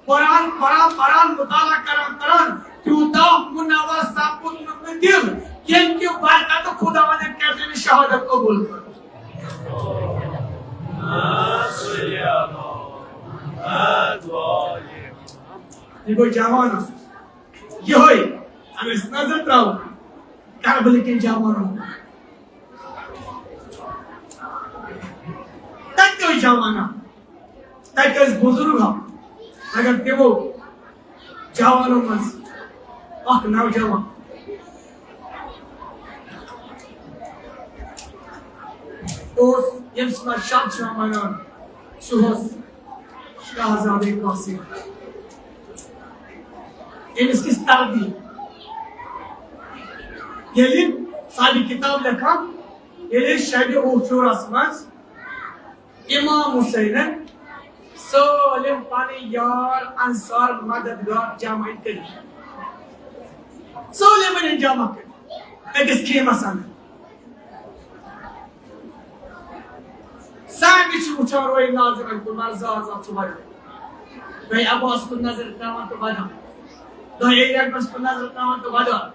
قرآن پران، پران، مطالعہ کران، کران، تیوٗتاہ منور سپُدمُت دِل، ییٚمہِ کہِ برکتہٕ خداوندن کٔر تٔمِس شہادت قبوٗل کٔر۔ یہِ گوٚو جوان آسُن۔ یِہوٚے، اگر أسۍ نظر ترٛاوو کربلہٕ کٮ۪ن جوانن کُن، تَتہِ تہِ ٲسۍ جوان اکھ، تَتہِ ٲسۍ بُزرگ اکھ، مگر تِمو جوانو منٛز اکھ نوجوان اوس، ییٚمِس منٛز شب چھُ یِوان وَنان، سُہ اوس شاہزادے قاسم، أمِس کِژھ تربیت۔ ییٚلہِ صاحبِ کِتاب لیکھان، ییٚلہِ شبِ عاشورس منٛز امام حسینن سٲلِم پنٕنۍ یار انصار مددگار جمع کٔرۍ، سٲلِم أنۍ جمع کٔرۍ أکِس خیمس اندر۔ سارنٕے چھِ وٕچھان روے ناظرن کُن، مگر زار زار چھُ ودان۔ دۄیہِ عباس کُن نظر تراوان تہٕ ودان۔ دۄیہِ علی اکبرس کُن نظر تراوان تہٕ ودان۔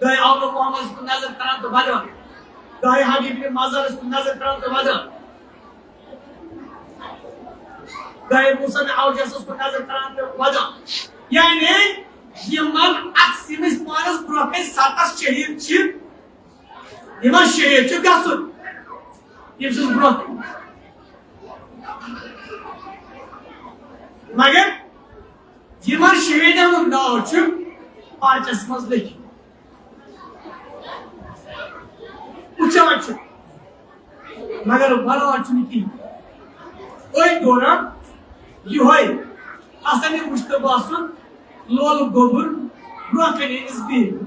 دۄیہِ آل محمدس کُن نظر تراوان تہٕ ودان۔ دۄیہِ حبیب مظہرس کُن نظر تراوان تہٕ ودان۔ دۄیہِ موسیٰ اوجسس کُن نظر تراوان تہٕ ودان۔ یعنی یِمن اکھ، یِم أسۍ پانس برونٛہہ کنہِ ستتھ شہید چھِ، یِمن شہید چھُ گژھُن، یِم چھِس برونٛہہ کنہِ۔ مگر یِمن شہیدن ہُنٛد ناو چھُ پرچس منٛز لیکھِتھ۔ وٕچھان چھِ، مگر ونان چھُنہٕ کِہیٖنۍ۔ أتھۍ دوران یِہوٚے حسن مجتبیٰ سُنٛد لولہٕ گوٚبُر برونٛہہ کنہِ أمِس بِہِتھ۔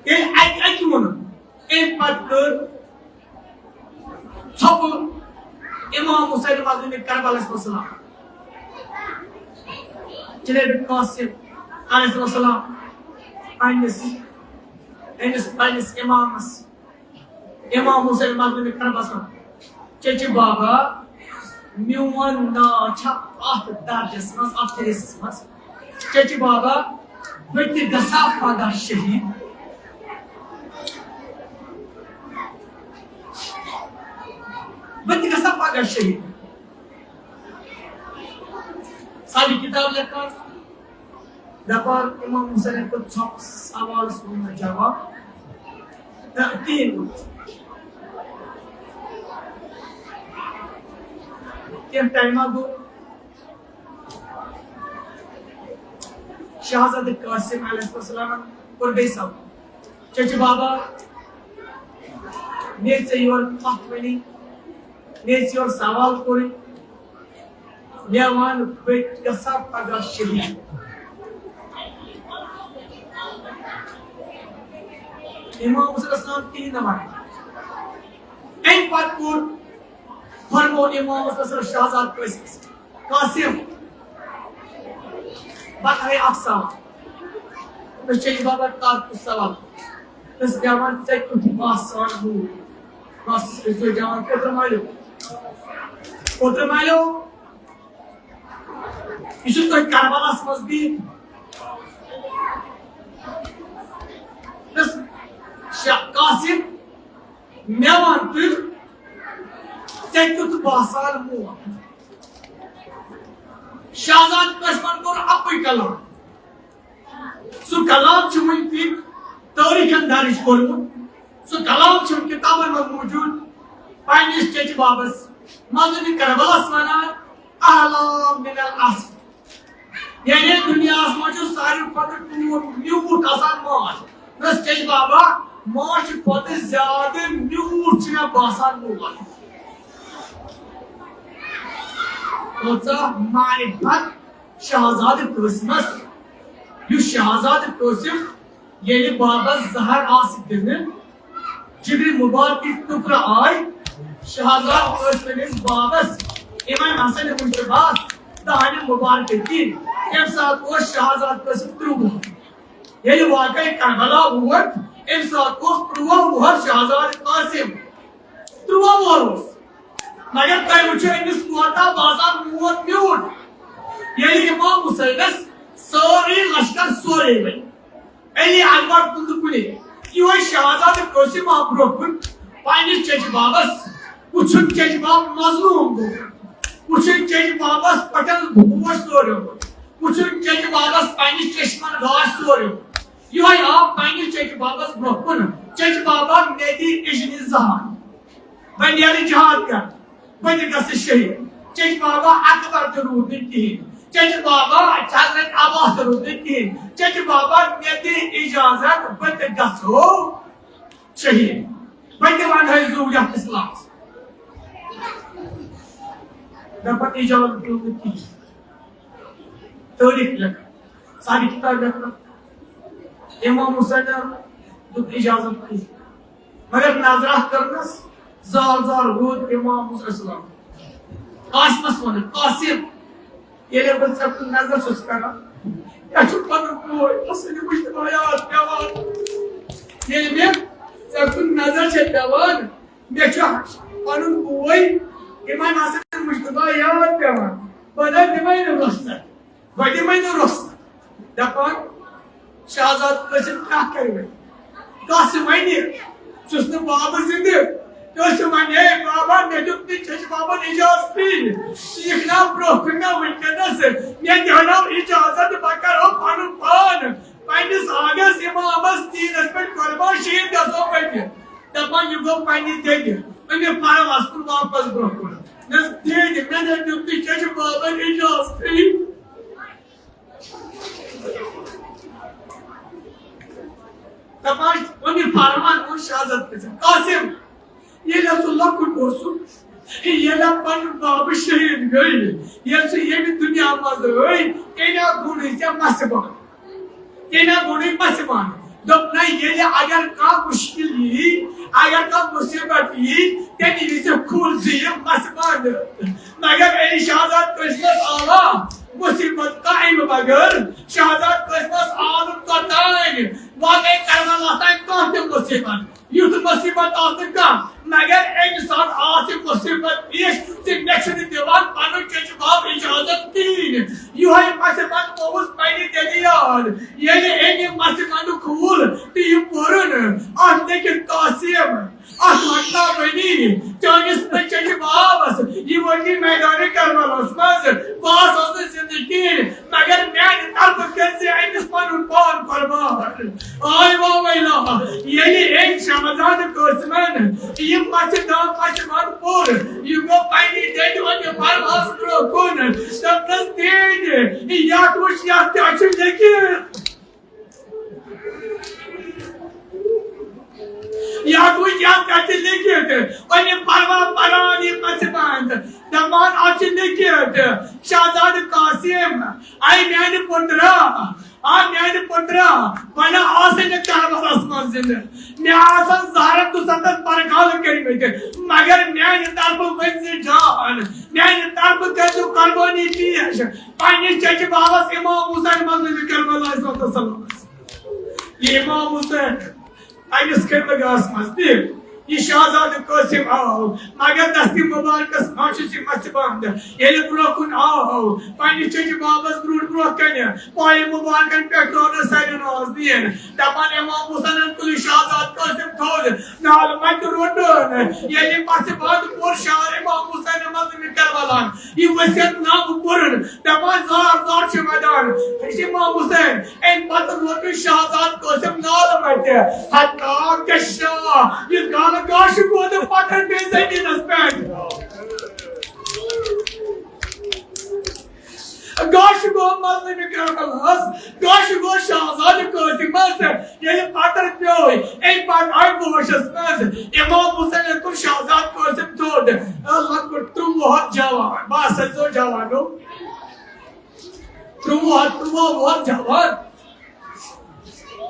ییٚلہِ اَکہِ اَکہِ ووٚنُن، أمۍ پتہٕ کٔر ژھۄپہٕ امام حسین مظلوم کربلاہس منٛز سلام۔ جناب قاسم علیہ السلام پننِس، أمِس پننِس امامس، امام حسین مظلوم کربلاہس منٛز، چچہِ بابا، میون ناو چھا اتھ درجس منٛز، اتھ فہرستس منٛز؟ چچہِ بابا، بہٕ تہِ گژھا پگاہ شہید؟ بہٕ تہِ گژھا پگاہ شہید؟ صاحبِ کِتاب لیکھان، دپان، امام حسینن کوٚر ژھۄپہٕ سوالس ووٚن نہٕ جواب۔ نہ، کِہیٖنۍ نہٕ۔ کینٛہہ ٹایما گوٚو، شاہزادٕ قاسم علیہ السلامن کوٚر بیٚیہِ سوال، چچہِ بابا، مےٚ ژےٚ یورٕ کتھ ؤنی، مےٚ ژےٚ یورٕ سوال کوٚرُے، مےٚ وَن، بہٕ گژھا پگاہ شہید؟ امام حسین اسلام کِہیٖنۍ نہٕ وَنان۔ اَمہِ پتہٕ کوٚر، فرموو امام حسین شاہزادٕ قاسمس، قاسم، بہٕ کرے اکھ سوال۔ مےٚ چھُ یہِ بابا کر تہٕ سوال۔ بس مےٚ وَن، ژےٚ کیُتھ باسان روٗد؟ بس أسۍ ٲسۍ جوان، کوترٕ مالیو۔ کوترٕ مالیو۔ یہِ چھُ تۄہہِ کربلاہس منٛز بِہِتھ۔ بس، شاہ قاسم، مےٚ وَن تہٕ، ژےٚ کیُتھ باسان موت؟ شاہزادٕ قاسمن کوٚر اَکُے کلام۔ سُہ کلام چھُ وٕنہِ تہِ تٲریٖخن درٕج کوٚرمُت۔ سُہ کلام چھُ کِتابن منٛز موٗجوٗد۔ پننِس چچہِ بابس مظلوم کربلاہس وَنان، احلام من العسل۔ یعنی دُنیاہس منٛز چھُ ساروی کھۄتہٕ ٹوٗٹھ میوٗٹھ آسان ماچھ۔ بس چچہِ بابا، ماچھِ کھۄتہٕ زیادٕ میوٗٹھ چھُ مےٚ باسان موت۔ کۭژاہ معرفت شاہزادٕ قٲسمس، یُس شاہزادٕ قٲسم ییٚلہِ بابس زہر آسہِ دِنہٕ، جگرِ مبارکٕکۍ ٹُکرٕ آے شاہزادٕ قٲسمس بابس، امام حسن مجتبیٰ دہنہِ مبارکہٕ دِنۍ۔ تمہِ ساتہٕ اوس شاہزادٕ قٲسم ترٛوٚوُہ۔ ییٚلہِ واقعے کربلا ووت، امہِ ساتہٕ اوس ترٛوٚوُہ وُہر شاہزادٕ قاسم۔ ترٛوٚوُہ وُہر اوس۔ مگر تۄہہِ وٕچھِو أمِس کوتاہ باسان موت میوٗٹھ۔ ییٚلہِ امام حسینس سٲرٕے لشکر سورے وۄنۍ۔ علی اکبر تُلنہٕ کُنے۔ یِہوٚے شاہزادٕ قاسم آو برٛونٛہہ کُن پننِس چچہِ بابس وٕچھُن، چچہِ باب مظلوم گوٚو۔ وٕچھُن چچہِ بابس پٹن بوش سوریومُت۔ وٕچھُن چچہِ بابس پننِس چشمن گاش سوریومُت۔ یِہوٚے آو پننِس چچہِ بابس برٛونٛہہ کُن۔ چچہِ بابا، مےٚ دِ اِذنِ ذہاب۔ بہٕ نیرٕ جہاد کرنہِ۔ بہٕ تہِ گژھٕ شہید۔ چچہِ بابا اکبر تہِ روٗد نہٕ کِہیٖنۍ۔ چچہِ بابا حضرت عباس تہِ روٗد نہٕ کِہیٖنۍ۔ چچہِ بابا مےٚ دِ اجازت، بہٕ تہِ گژھو شہید۔ بہٕ تہِ ونہٕ ہے زُو یتھ اسلامس۔ دَپان اِجازت پیوٚو نہٕ کِہیٖنۍ۔ تٲریٖخ لیکھان، سارے کِتاب لیکھان۔ اِمام حُسینَن دیُت اِجازت کِہیٖنۍ۔ مگر نظرہ کٔرنَس، زال زال روٗد اِمام حُسین السلام۔ قاسمَس ووٚنُن، "قاسم، ییٚلہِ بہٕ ژےٚ کُن نظر چھُس کران، مےٚ چھُ پنُن بوے حسن مجتبیٰ یاد پٮ۪وان۔ ییٚلہِ مےٚ ژےٚ کُن نظر چھےٚ پٮ۪وان، مےٚ چھُ پنُن بوے اِمام حسن مجتبیٰ یاد پٮ۪وان۔ بہٕ نہ دِمَے نہٕ رۄستہ، بہٕ دِمَے نہٕ رۄستہ۔" دَپان، شہزاد قاسم کیٛاہ کَرِ وۄنۍ؟ کَس وَنہِ؟ چھُس نہٕ بابہٕ زِندٕ۔ کٲنٛسہِ وَنہِ، "ہے بابا، مےٚ دیُت نہٕ چچہِ بابن اِجازتٕے۔ ژٕ یِکھ نا برٛونٛہہ کُن مےٚ وٕنکیٚنَس؟ مےٚ دیٛاوناو اِجازت، بہٕ کَرو پَنُن پان پنٛنِس آنٛگنَس اِمامَس دیٖنَس پٮ۪ٹھ قۄربان، شہیٖد گژھو بہٕ تہِ۔" دَپان، یہِ گوٚو پنٛنہِ دٮ۪دِ، أمۍ پَرواز کُن واپَس برٛونٛہہ کُن۔ نہ دٮ۪دِ، مےٚ نہ دیُت نہٕ چچہِ بابن اِجازتٕے۔ دَپان، وۄنۍ یہِ فرمان اوس شہزاد قاسم۔ قاسم، ییٚلہِ سُہ لۄکُٹ اوسُکھ، ییٚلہِ پنُن بابہٕ شہیٖد گٔے، ییٚلہِ سُہ ییٚمہِ دُنیا منٛز رٲے، تیٚلہِ آو گُنڈٕے ژےٚ مَسہِ بانہٕ۔ تیٚلہِ آو گُنڈٕے مَسہِ بانہٕ۔ دوٚپ، نہ، ییٚلہِ اگر کانٛہہ مُشکِل یی، اگر کانٛہہ مُصیٖبت یی، تیٚلہِ یی ژےٚ کھُل زِ یہِ مَسہِ بانہٕ۔ مگر اے شہزاد قاسمس آو مُصیٖبت کامہِ بغٲر۔ شہزاد قاسمس آو نہٕ توٚتام، وۄنۍ گٔے کربلا تام کانٛہہ تہِ مُصیٖبت۔ یُتھ مُصیٖبت آو نہٕ کانٛہہ، مگر أمۍ ساتہٕ آو یہِ مُصیٖبت پیش زِ مےٚ چھُنہٕ دِوان پنُن چچہِ باب اِجازت کِہیٖنۍ۔ یِہوٚے مَسہِ بانہٕ پوٚوُس پننہِ دِلہِ یاد۔ ییٚلہِ أمۍ یہِ مَسہِ بانہٕ کھوٗل تہٕ یہِ پوٚرُن، اَتھ لیٚکھِتھ قاسم، اَتھ وَٹناوٲنی چٲنِس نہٕ چچہِ بابَس، یہِ وٲتی میدانِ کربلاہَس منٛز۔ بہٕ ہسا اوسُس نہٕ زِندٕ کِہیٖنۍ، مگر میٛانہِ طرفہٕ کٔرۍ زِ أمِس پَنُن پان قۄربان۔ آے وا ویلا، ییٚلہِ أمۍ شہزادٕ قٲسمَن یہِ مَسہِ دام مَسہِ بانہٕ پوٚر، یہِ گوٚو پنٛنہِ ڈیٚڈِ وَنہِ پَرواز برٛونٛہہ کُن۔ دوٚپنَس، "دید، یَتھ وٕچھ، یَتھ کیٛاہ چھُ لیٚکھِتھ؟" یَتھ وٕچھ، یَتھ کیٛاہ چھِ لیٚکھِتھ؟ وۄنۍ یہِ پَروا پَران یہِ مَسہِ بانہٕ۔ دَپان، اَتھ چھِ لیٚکھِتھ، شہزادٕ قاسم، اَے میٛانہِ پُترا، آ میٛانہِ پُترا، وۄنۍ آسَے نہٕ کربلاہَس منٛز زِندٕ۔ مےٚ آسَن زہرَن تہٕ سَتَتھ پرکالہٕ کٔرمٕتۍ، مگر میٛانہِ طرفہٕ ؤنۍ زِ جان، میٛانہِ طرفہٕ کٔرۍزِ قربٲنی پیش۔ پننِس چچہِ بابس امام حسین مظلوم کربلا علیہ الصلوۃ والسلام۔ یہ امام حسین پننِس کربلاہس منٛز تہِ، یہ شہزادٕ قاسم آو، مگر دستی مبارکس منٛز چھُس یہ مژِ بنٛد۔ ییٚلہِ برونٛہہ کُن آو، پننِس چچہِ بابس برونٛٹھ برونٛہہ کنہِ پایہِ مبارکن پٮ۪ٹھ ترٛوونس سرِ ناز نیر۔ دپان امام حسینن تُل شہزادٕ قاسم تھوٚد، نالہٕ متہِ روٚٹُن۔ ییٚلہِ مژِ بنٛد کوٚر شہر امام حسین مظلوم کربلا، یہ وصیت نامہٕ پوٚرُن، دپان زار زار چھِ ودان، ہے امام حسین، امہِ پتہٕ روٹُن شہزاد قاسم نالہٕ متہِ، حتی کشا، یہِ گالہٕ گاشہِ گوٚو تہٕ پتھر پیٚیہِ زٔمیٖنس پٮ۪ٹھ۔ گاشہِ گوٚو مظلوم کربلاہس، گاشہِ گوٚو شہزاد قاسمس۔ ییٚلہِ پتھر پیوٚو، امہِ پتہٕ آیہِ ہوشس منٛز۔ امام حسینن کوٚر شہزاد قاسم تھوٚد۔ آ، لۄکُٹ ترٛوٚوُہ وُہر جوان، بہٕ ہسا چھُسو جوانو۔ ترٛوٚوُہ وُہر، ترٛوٚوُہ وُہر جوان۔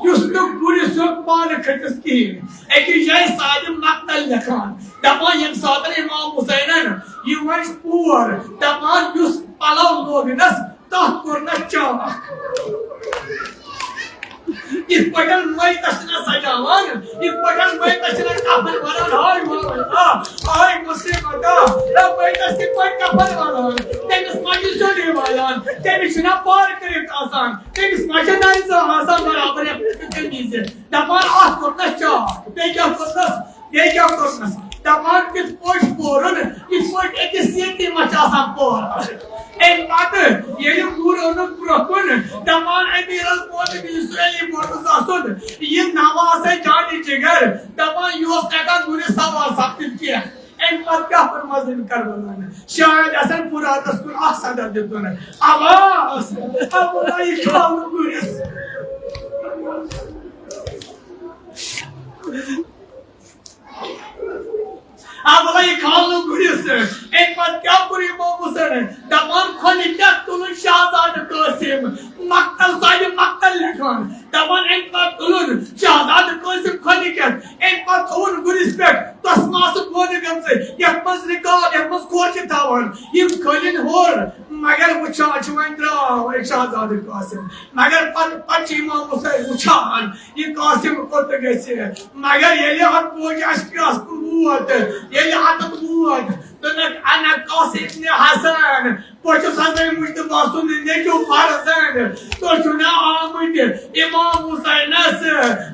یُس نہٕ گُرِس ہیوٚک پانہٕ کھٔژِس کِہیٖنۍ۔ أکِس جایہِ صادم مقتل لیکھان، دپان، ییٚمہِ ساتہٕ امام حسینن یہِ وۄنۍ پور، دپان، یُس پلو لوگنس، تتھ کوٚر نہ چاکھ۔ یِتھ پٲٹھۍ مٲیتس چھِنہ سجاوان، یِتھ پٲٹھۍ مٲیتس چھِنہ کفن ونان، ہاے مولا، ہاے مصیبتا، ہے مٲیتس کِتھ پٲٹھۍ کفن ونان؟ تٔمِس ما چھُ سیوٚدُے والان؟ تٔمِس چھُنہ پارٕ کٔرِتھ آسان؟ تٔمِس ما چھِ نرِ زٕ آسان برابر یَتھ پٮ۪ٹھ تٔمِس زِ؟ دپان، اتھ کوٚر نہ چاکھ، بیٚیہِ کیٛاہ کوٚرنس؟ بیٚیہِ کیٛاہ کوٚرنس؟ دپان، کِتھ پٲٹھۍ پورُن، یِتھ پٲٹھۍ أکِس یتیٖمس چھِ آسان پوران۔ امہِ پتہٕ ییٚلہِ گُر اوٚنُکھ برٛونٛہہ کُن، دپان، امیر المومنین یُس علی برزس سُنٛد یہِ نواسے جانِ جگر، دپان، یہِ اوس نہٕ ہٮ۪کان گُرِس سوار سپدِتھ کینٛہہ۔ امہِ پتہٕ کیٛاہ کوٚر مظلوم کربلایَن؟ شاید آسن فراتس کُن اکھ صدر دیُتمُت۔ آواز، آواز، یہِ کھالُن گُرِس۔ ہا، وَلہٕ یہِ کھالنہٕ گُرِس۔ اَمہِ پتہٕ کیٛاہ کوٚر اِمام حُسینن؟ دَپان، کھۄلہِ کیٛاہ تُلُن شہزادٕ قٲسِم؟ مقتل صاحبِ مقتل لیکھان۔ دَپان، اَمہِ پتہٕ تُلُن شہزادٕ قٲسِم کھۄلہِ کیٛاہ؟ اَمہِ پتہٕ تھوٚوُن گُرِس پٮ۪ٹھ تۄسماسہٕ بۄن گٔمژٕ، یَتھ منٛز رِکارڈ، یَتھ منٛز کھۄر چھِ تھاوان۔ یِم کھٲلِن ہیوٚر، مگر وٕچھان چھِ وۄنۍ درٛاو اَتہِ شہزادٕ قٲسِم۔ مگر پتہٕ، پتہٕ چھِ اِمام حُسین وٕچھان، یہِ قاسم کوٚت گژھِ؟ مگر ییٚلہِ اَتھ پوجہِ اَسہِ کیٛاہ کُن ووت، ییٚلہِ اَتَتھ ووت، دوٚپنَکھ، اَنا قاسم ابن حسن، بہٕ چھُس حضرت مجتبیٰ سُنٛد نیٚچوٗ فرزند، تُہۍ چھِو مےٚ آمٕتۍ اِمام حُسینَس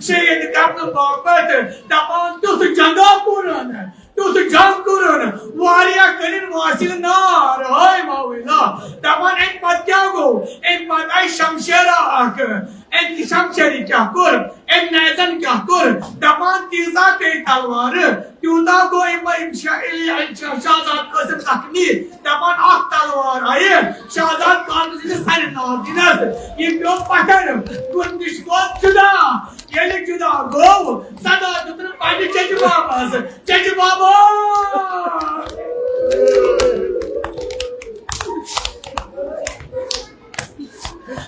شہیٖد کرنہٕ باپتھ۔ دَپان، تیُتھ جنگا کوٚرُن، تیُتھ جنگ کوٚرُن، واریاہ کٔرِن واصل نار، ہاے ماویلا۔ دَپان، اَمہِ پتہٕ کیٛاہ گوٚو؟ اَمہِ پتہٕ آیہِ شمشیرا اکھ۔ أمۍ تہِ شمشیرِ کیٛاہ کوٚر؟ أمۍ نیزن کیٛاہ کوٚر؟ دَپان، تیٖژاہ پیٚیہِ تلوارٕ، تیوٗتاہ گوٚو یِمن شاہ-، ییٚلہِ شاہ-، شہزاد قٲسِم زخمی۔ دَپان، اکھ تلوار آیہِ شہزاد قاسِم سٕنٛدِ سرِ ناو دِنس۔ یہِ پیوٚو پتھر، کُنہِ نِش گوٚو جُدا۔ ییٚلہِ جُدا گوٚو، صدا دیُت نہٕ پننہِ چچہِ بابس۔ چچہِ بابا!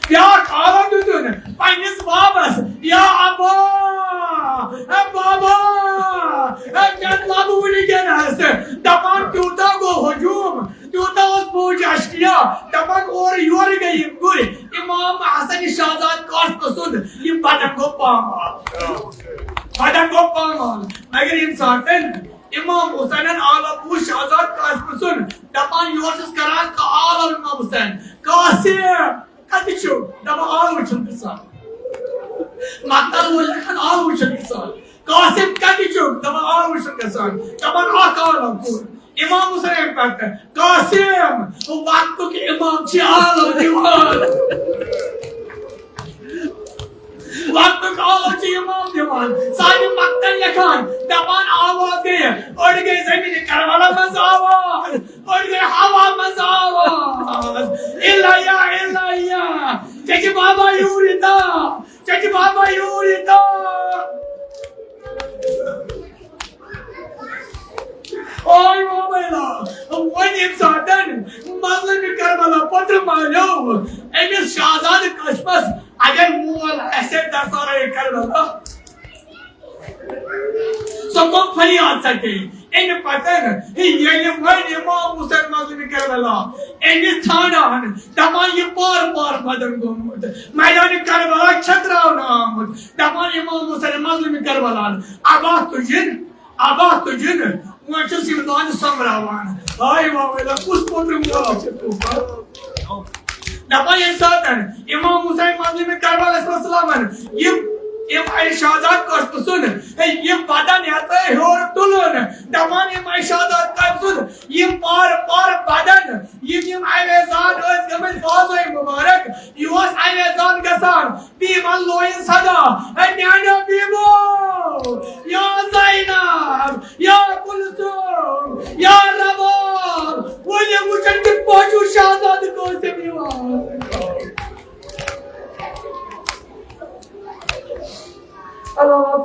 بیٛاکھ آلو دیُتُن پننِس بابس، یا ابا، اے بابا، اے کیٛاہ لبہٕ وٕنکیٚنس؟ دپان تیوٗتاہ گوٚو ہجوٗم، تیوٗتاہ اوس فوج اشکیا، دپان اورٕ یورٕ گٔے یِم گُرۍ۔ امام حسن شہزاد قاسم سُنٛد یہِ بدن گوٚو پامال، بدن گوٚو پامال۔ مگر ییٚمہِ ساتہٕ امام حسینن آلو وُچھ شہزاد قاسم سُنٛد، دپان یورٕ چھُس کران تہٕ آلو امام حسین، قاسم کتہِ چھُ؟ دپان آلو چھُنہٕ گژھان۔ مقتل وول لیکھان آلو چھُنہٕ گژھان۔ قاسم کتہِ چھُ؟ دپان آلو چھُنہٕ گژھان۔ دپان اکھ آلو کوٚر۔ امام حسین پتہٕ، قاسم، وقتُک امام چھِ آلو دِوان۔ وقتُک آلو چھِ امام دِوان۔ سانہِ مقتل لیکھان، دپان آواز گٔیہِ، أڑۍ گٔے زمینہِ کربلا منٛز آواز، أڑۍ گٔے ہوا منٛز آواز۔ الیا، الیا، چچہِ بابا یوٗرۍ تا، چچہِ بابا یوٗرۍ تا۔ اوے وویلا، وۄنۍ ییٚمہِ ساتن مظلومِ کربلا پٔترِ مالیو أمِس شہزادٕ قاسمس اگر مول آسہِ ہے درسارے کربلا، سُہ کم فریاد سکے۔ امہِ پتن ییٚلہِ وۄنۍ امام حسین مظلومِ کربلا أمِس ژھانڈان، دپان یہِ پار پار بدن گوٚمُت، میدانِ کربلا چھٔکراونہٕ آمُت، دپان امام حسین مظلومِ کربلا، ابا تُجِن، ابا تُجِن، وۄنۍ چھُس یِم دانہِ سۄمبراوان۔ ہاے واویلا، کُس پوٚتُم مول چھُ طوفان؟ دپان ییٚمہِ ساتن امام حسین مظلومِ کربلا علیہ السلام یِم، یِم اَتہِ شہزاد قاسم سُنٛد، ہے، یِم بدن ہیژے ہیوٚر تُلُن۔ دپان یِم اَتہِ شہزاد قاسم سُنٛد، یِم پار پار بدن، یِم، یِم اویزان ٲسۍ گٔمٕتۍ بازوے مُبارک، یہِ اوس اویزان گژھان۔ بیٖمن لویِن صدا، اے میانیو بیٖبو، یا زینب، یا کلثوم، یا رباب، ؤلِو وٕچھن کِتھ پٲٹھۍ چھُ شہزادٕ قاسم یِوان۔ اللہ